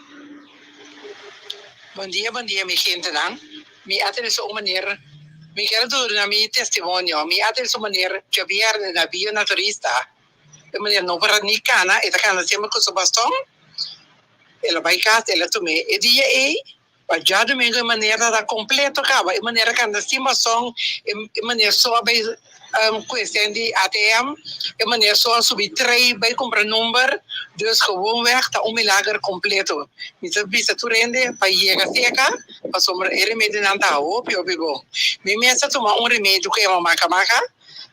Bon dia bon dia mi gentenan mi a tene su un maner mi kier duna mi testimonio mi a tene su maner djabierne na bio naturista e maner no por a ni kana e ta kana semper ku su baston el a bai kas el a tume e dia ei pa djadumingu e maner ta kompleto kaba e maner a kanta sin baston e maner so a bai cuestion di ATM e maner so a subi trei bai cumpra number dus gewoonweg ta un milager completo mi ta bisa tur hende pa yega seca pasobra e remedionan ta hopi hopi bon mi mes a tuma un remedio cu yama maca maca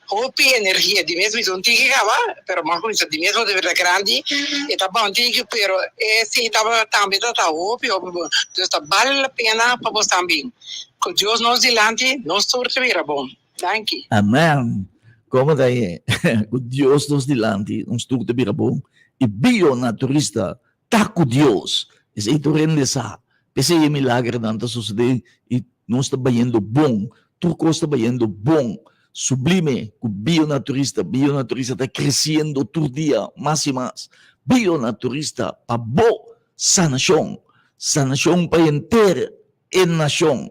Hopi energia di mes mi ta un tiki caba pero mas cuminsa di mes bo ta bira grandi e ta bon tiki pero e si tabata tambe ta ta hopi hopi bon dus ta bale la pena pa bo stan bin cu Dios nos dilanti nos tur ta bira bon danki. Amen como ta e cu Dios nos dilanti nos tur ta bira bon y bio naturista ta cu Dios esey tur hende sa pesey e milagernan ta sucede y. Nos ta bayendo bon, tur kos ta bayendo bon. Sublime ku Bionaturista, Bionaturista ta kresiendo tur dia mas i mas. Bionaturista pa bo sanashon, sanashon pa henter e nashon,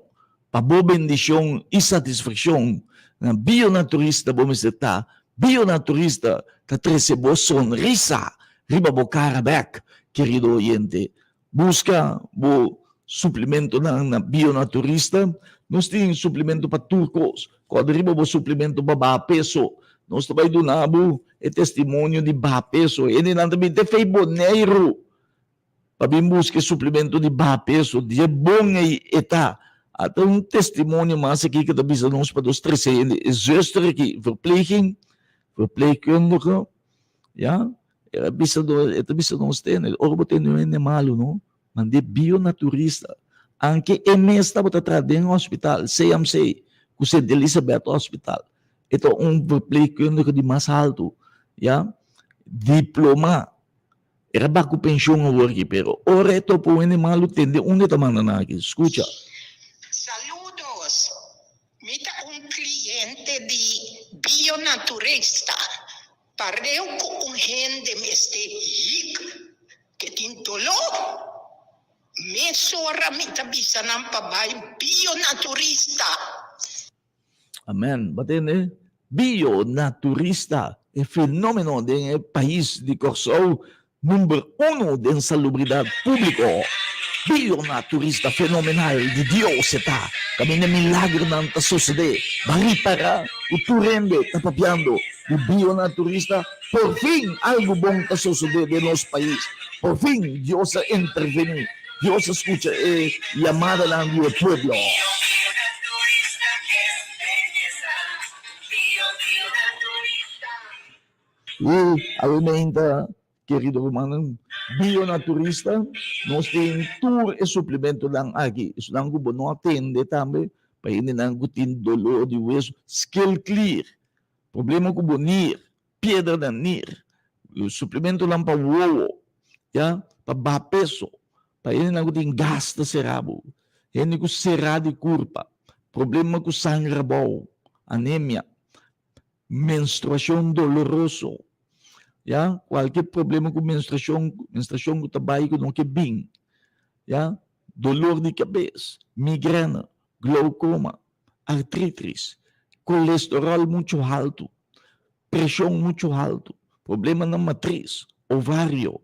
pa bo bendishon i satisfakshon. Na Bionaturista bo mester ta, Bionaturista ta trese bo sonrisa riba bo kara bek, kerido oyente. Buska bo suplimentonan na Bionaturista. Nos tin suplimento pa tur kos. Kòrda riba bo suplimento pa baha peso. Nos ta bai duna bo e testimonio di baha peso. Hendenan ta bin te fei Boneiru pa bin buska e suplimento di baha peso. Di e bon ei e ta. Ata un testimonio mas aki ku ta bisa nos pa nos trese hende. E zuster aki, verpleging, verpleegkundige, ya. El a bisa nos, e ta bisa nos tene, ora bo tende un hende malu no, mand'é bionaturista. Anke e mes tabata traha den hospital, CMC, ku Sint Elisabeth Hospital. E ta un verpleegkundige di mas haltu, ya, diplomá. El a bak ku penshon awor aki, pero ora e topa un hende malu, tende unda e ta manda nan aki. Skucha. Saludos! Mi ta un cliente di Bionaturista. Pareu ku un hende mester hik ke tin doló, mesora mi ta bisa nan pa bai bionaturista. Amen. Bo tende? Bionaturista, e fenomeno den e pais di Kòrsou Number uno den salubridat públiko, Bionaturista fenomenal di Dios e ta, kaminda milagernan ta sosodé. Ba ripará ku tur hende ta papiando di bionaturista? Porfin algu bon ta sosodé den nos pais. Porfin Dios a intervení. Dios a skucha e yamadanan di e pueblo. I awe kerido rumannan, bionaturista, nos tin tur e suplementonan aki. Esunnan ku bo no a tende tambe, pa hendenan ku tin dolor di wesu, skeelklier, problema ku bo nir, piedra na nir, suplementonan pa wowo, ya, pa baha peso, pa hendenan ku tin gas ta sera bo, hende ku sera di kurpa, problema ku sanger abou, anemia. Menstruashon doloroso, ya, kualke problema ku menstruashon, menstruashon ku ta bai ku no ke bin, ya, dolor di kabes, migrena, glaukoma, artritis, kolesterol muchu haltu, preshon muchu haltu, problema na matris, ovario,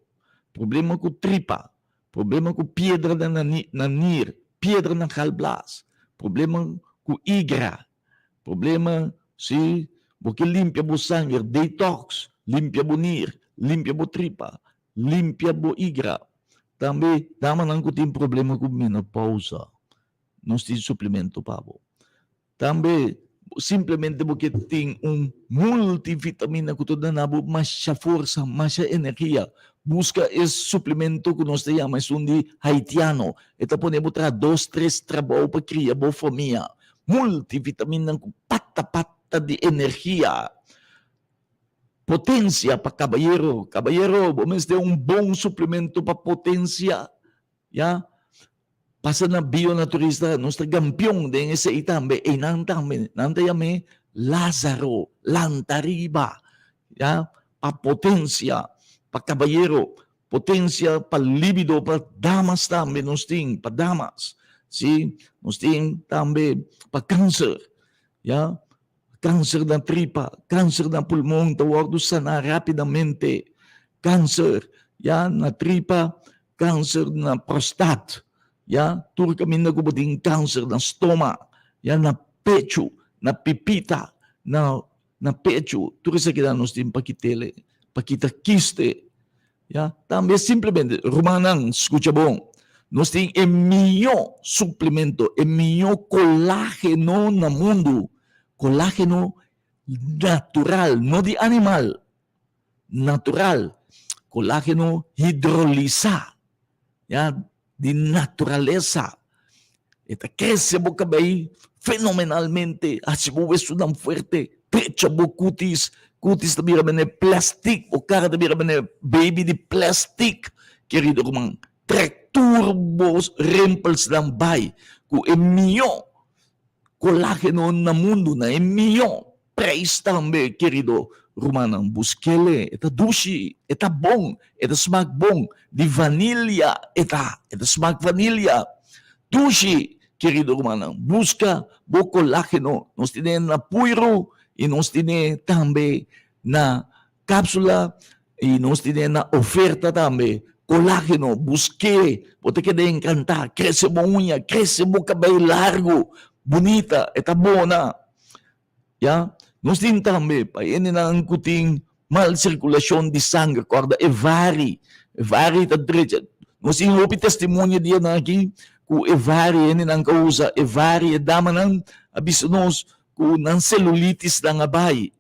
problema ku tripa, problema ku piedra na na nir, piedra na galblas, problema ku igra, Problema si bo ke limpia bo sanger, detox, limpia bo nir, limpia bo tripa, limpia bo igra. Tambe damanan ku tin problema ku menopausa, nos tin suplemento pa bo. Tambe simplemente bo ke tin un multivitamina ku ta duna bo masha forsa, masha energia, buska e suplemento ku nos ta yama esun di haitiano. E ta pone bo traha dos, tres trabou pa kria bo famia. Multivitaminnan ku pata pata di energia. Potensia pa kabayero. Kabayero, bo mester un bon suplemento pa potensia, ya. Pasa na Bionaturista, nos ta gampion den esei tambe. Einan tambe, nan ta yam'é Lázaro, lanta riba, ya, pa potensia, pa kabayero. Potencia pa libido pa damas tambe nos tin, pa damas, si, nos tin tambe pa cancer, ya, cancer na tripa, cancer na pulmon ta wordo sana rapidamente, cancer, ya, na tripa, cancer na prostat, ya, tur caminda cu bo tin cancer na stoma, ya, na pecho, na pipita, na na pecho, tur esakinan nos tin pa kit'el, pa kita kiste, ya. Tambe simplemente, rumannan, skucha bon, nos tin e mihó suplemento, e mihó kolágeno na mundu, kolágeno natural, no di animal, natural, kolágeno hidrolisá, ya, di naturalesa. E ta krese bo kabei fenomenalmente, hasi bo wesunan fuerte, trecha bo kutis, kutis ta bira mene plastic, bo kara ta bira mene baby di plastic, kerido ruman. Trek tur bo rimpelsnan bai ku e mihó. Colágeno na mundu na e mihó prijs tambe, kerido rumannan. Busk'ele, e ta dushi, e ta bon, e ta smak bon, di vanilla e ta, e ta smak vanilla. Dushi, kerido rumannan, buska bo colágeno. Nos tine na puiru i nos tine tambe na Cápsula y nos tine na oferta tambe. Colágeno, busqué, bo ta keda encantá, crece bo uña, crece bo cabey largo, bunita, e ta bona. Ya, nos tin tambe pa hendenan cu tin mal circulacion di sanger, corda e vari, e vari ta drecha. Nos tin hopi testimonio di esnan aki cu e vari, hendenan cu a usa e vari, e damanan a bisa nos cu nan celulitisnan a bay.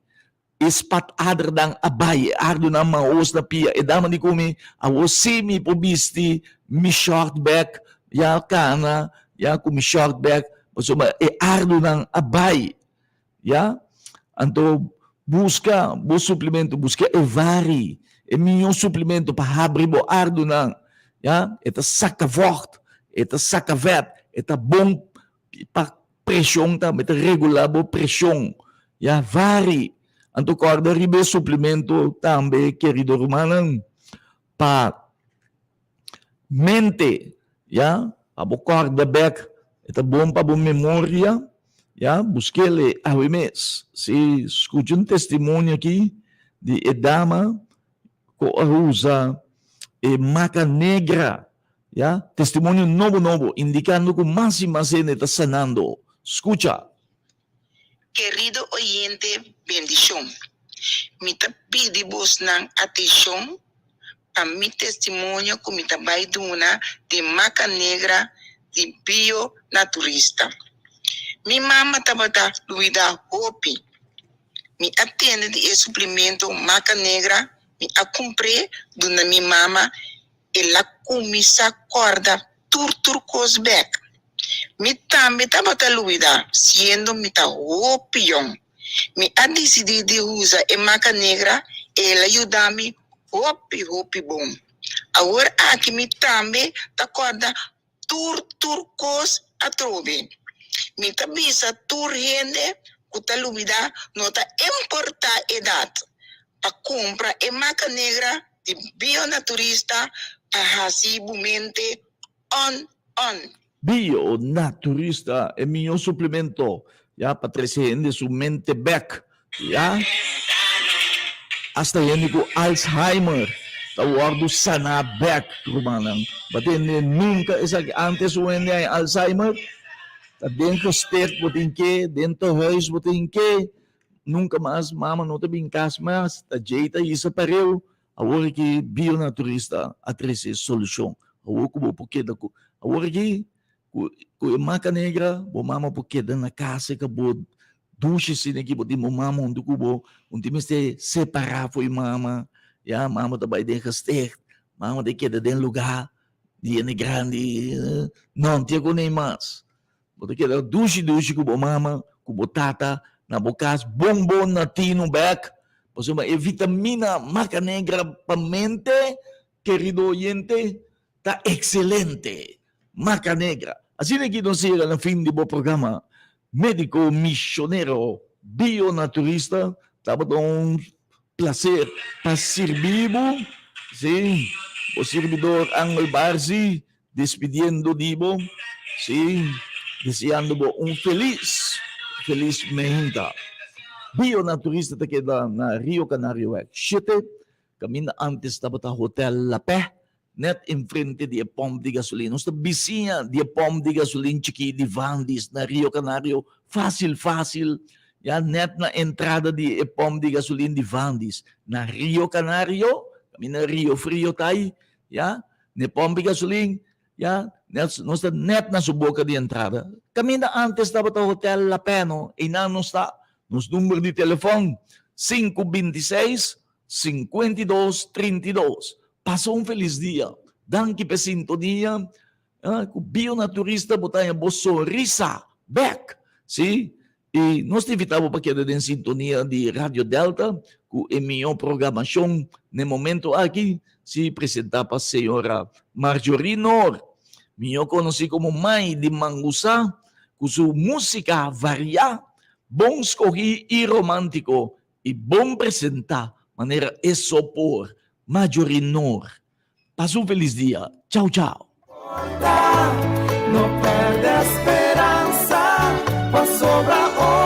E spatadernan a bai, e ardunan maos na pia. E dama di ku mi, Awor sí mi por bisti mi short bek, ya kana, ya ku mi short bek, pasobra e ardunan a bai. Ya? Anto buska bo suplemento, buska e vari, e mihó suplemento pa habri bo ardunan. Ya? E ta saka vògt, e ta saka vèt, e ta bon pa Preshon tambe ta regulá bo preshon. Ya vari. Anto kòrda riba e suplemento tambe, kerido rumannan, pa mente, ya, pa bo kòrda bèk. E ta bon pa bo memoria, ya, busk'el e awe mes. Si skucha un testimonio aki di e dama ku a usa e maca negra. Ya, testimonio nobo nobo, indicando cu mas y mas hende ta sanando. Scucha! Kerido oyente bendishon. Mi ta pidi bosnan atenshon pa mi testimonio ku mi ta bai duna di Maca Negra di Bio Naturista. Mi mama tabata luida hopi. Mi a tende di e suplimento Maca Negra, mi a kumpr'é duna mi mama. El a kuminsá kòrda tur tur kos bèk. Mi tambe tabata lubidá, siendo mi ta hopi yòn. Mi a disidí di usa e maca negra i el a yuda mi hopi hopi bon. Awor aki mi tambe ta kòrda tur tur kos atrobe. Mi ta bisa tur hende ku ta lubidá no ta importá edat pa kumpra e maca negra di bionaturista pa hasi bo mente on on. Bionaturista e mihó suplemento ya pa trese hende su mente bek ya. Hasta hende ku Alzheimer ta wòrdu saná bek rumannan. Bo a tende nunka esaki antes un hende haña Alzheimer ta den gesticht bo tin ke, den tehuis bo tin ke. Nunka mas mama no ta bin kas mas, ta djei ta hisa pareu. Awor aki bionaturista a trese solushon. Awor ku bo por keda ku awor aki ku ku e maca negra bo mama por keda na kas e ka bo dushi asina aki bo tin bo mama huntu ku bo, bo no tin mester separa for e mama, ya mama ta bai den gesticht, mama ta keda den luga di hende grandi, no tin ku mas. Bo ta keda dushi dushi ku bo mama, ku bo tata na bo kas bon bon na tinu bek, pasobra e vitamina maca negra pa mente, kerido oyente, ta ekselente. Maca negra. Asina aki nos yega na fin di bo programa Medico Misionero Bionaturista. Tabata un placer pa sirbi bo, si, bo sirbidor Angel Barzi. Despidiendo di bo, sí, deseando bo un felis, felis meinta. Bio Naturista ta keda na Rio Canarioweg shete, kaminda antes tabata Hotel La Pè, net enfrente di e pòmp di gasolin. Nos ta bisiña di e pòmp di gasolin chikí di Vandis na Rio Canario, fásil fásil, ya net na entrada di e pòmp di gasolin di Vandis na Rio Canario, kaminda Rio Frio ta ei, ya. Ne pòmpi gasolin, ya, net, nos ta net na su boka di entrada. Kaminda antes tabata Hotel La Peno, einan nos ta. Nos number di telefòn, sinku bintiseis, sinkuentidos, trintidos. Pasa un felis dia. Danki p'e sintonia. Ku Bionaturista bo ta haña bo sonrisa bèk. Sí, I nos ta invitá bo pa keda den sintonia di Radio Delta ku e mihó programashon n'e momento aki, si presentá pa señora Marjorie Noor, mihó konosí komo Mai di Mangusá. ku su músika variá, bon skohí i romántiko i bon presentá manera e so por, Marjorie Noor. Pasa un felis dia. Chau chau. No perde speransa, pasobra.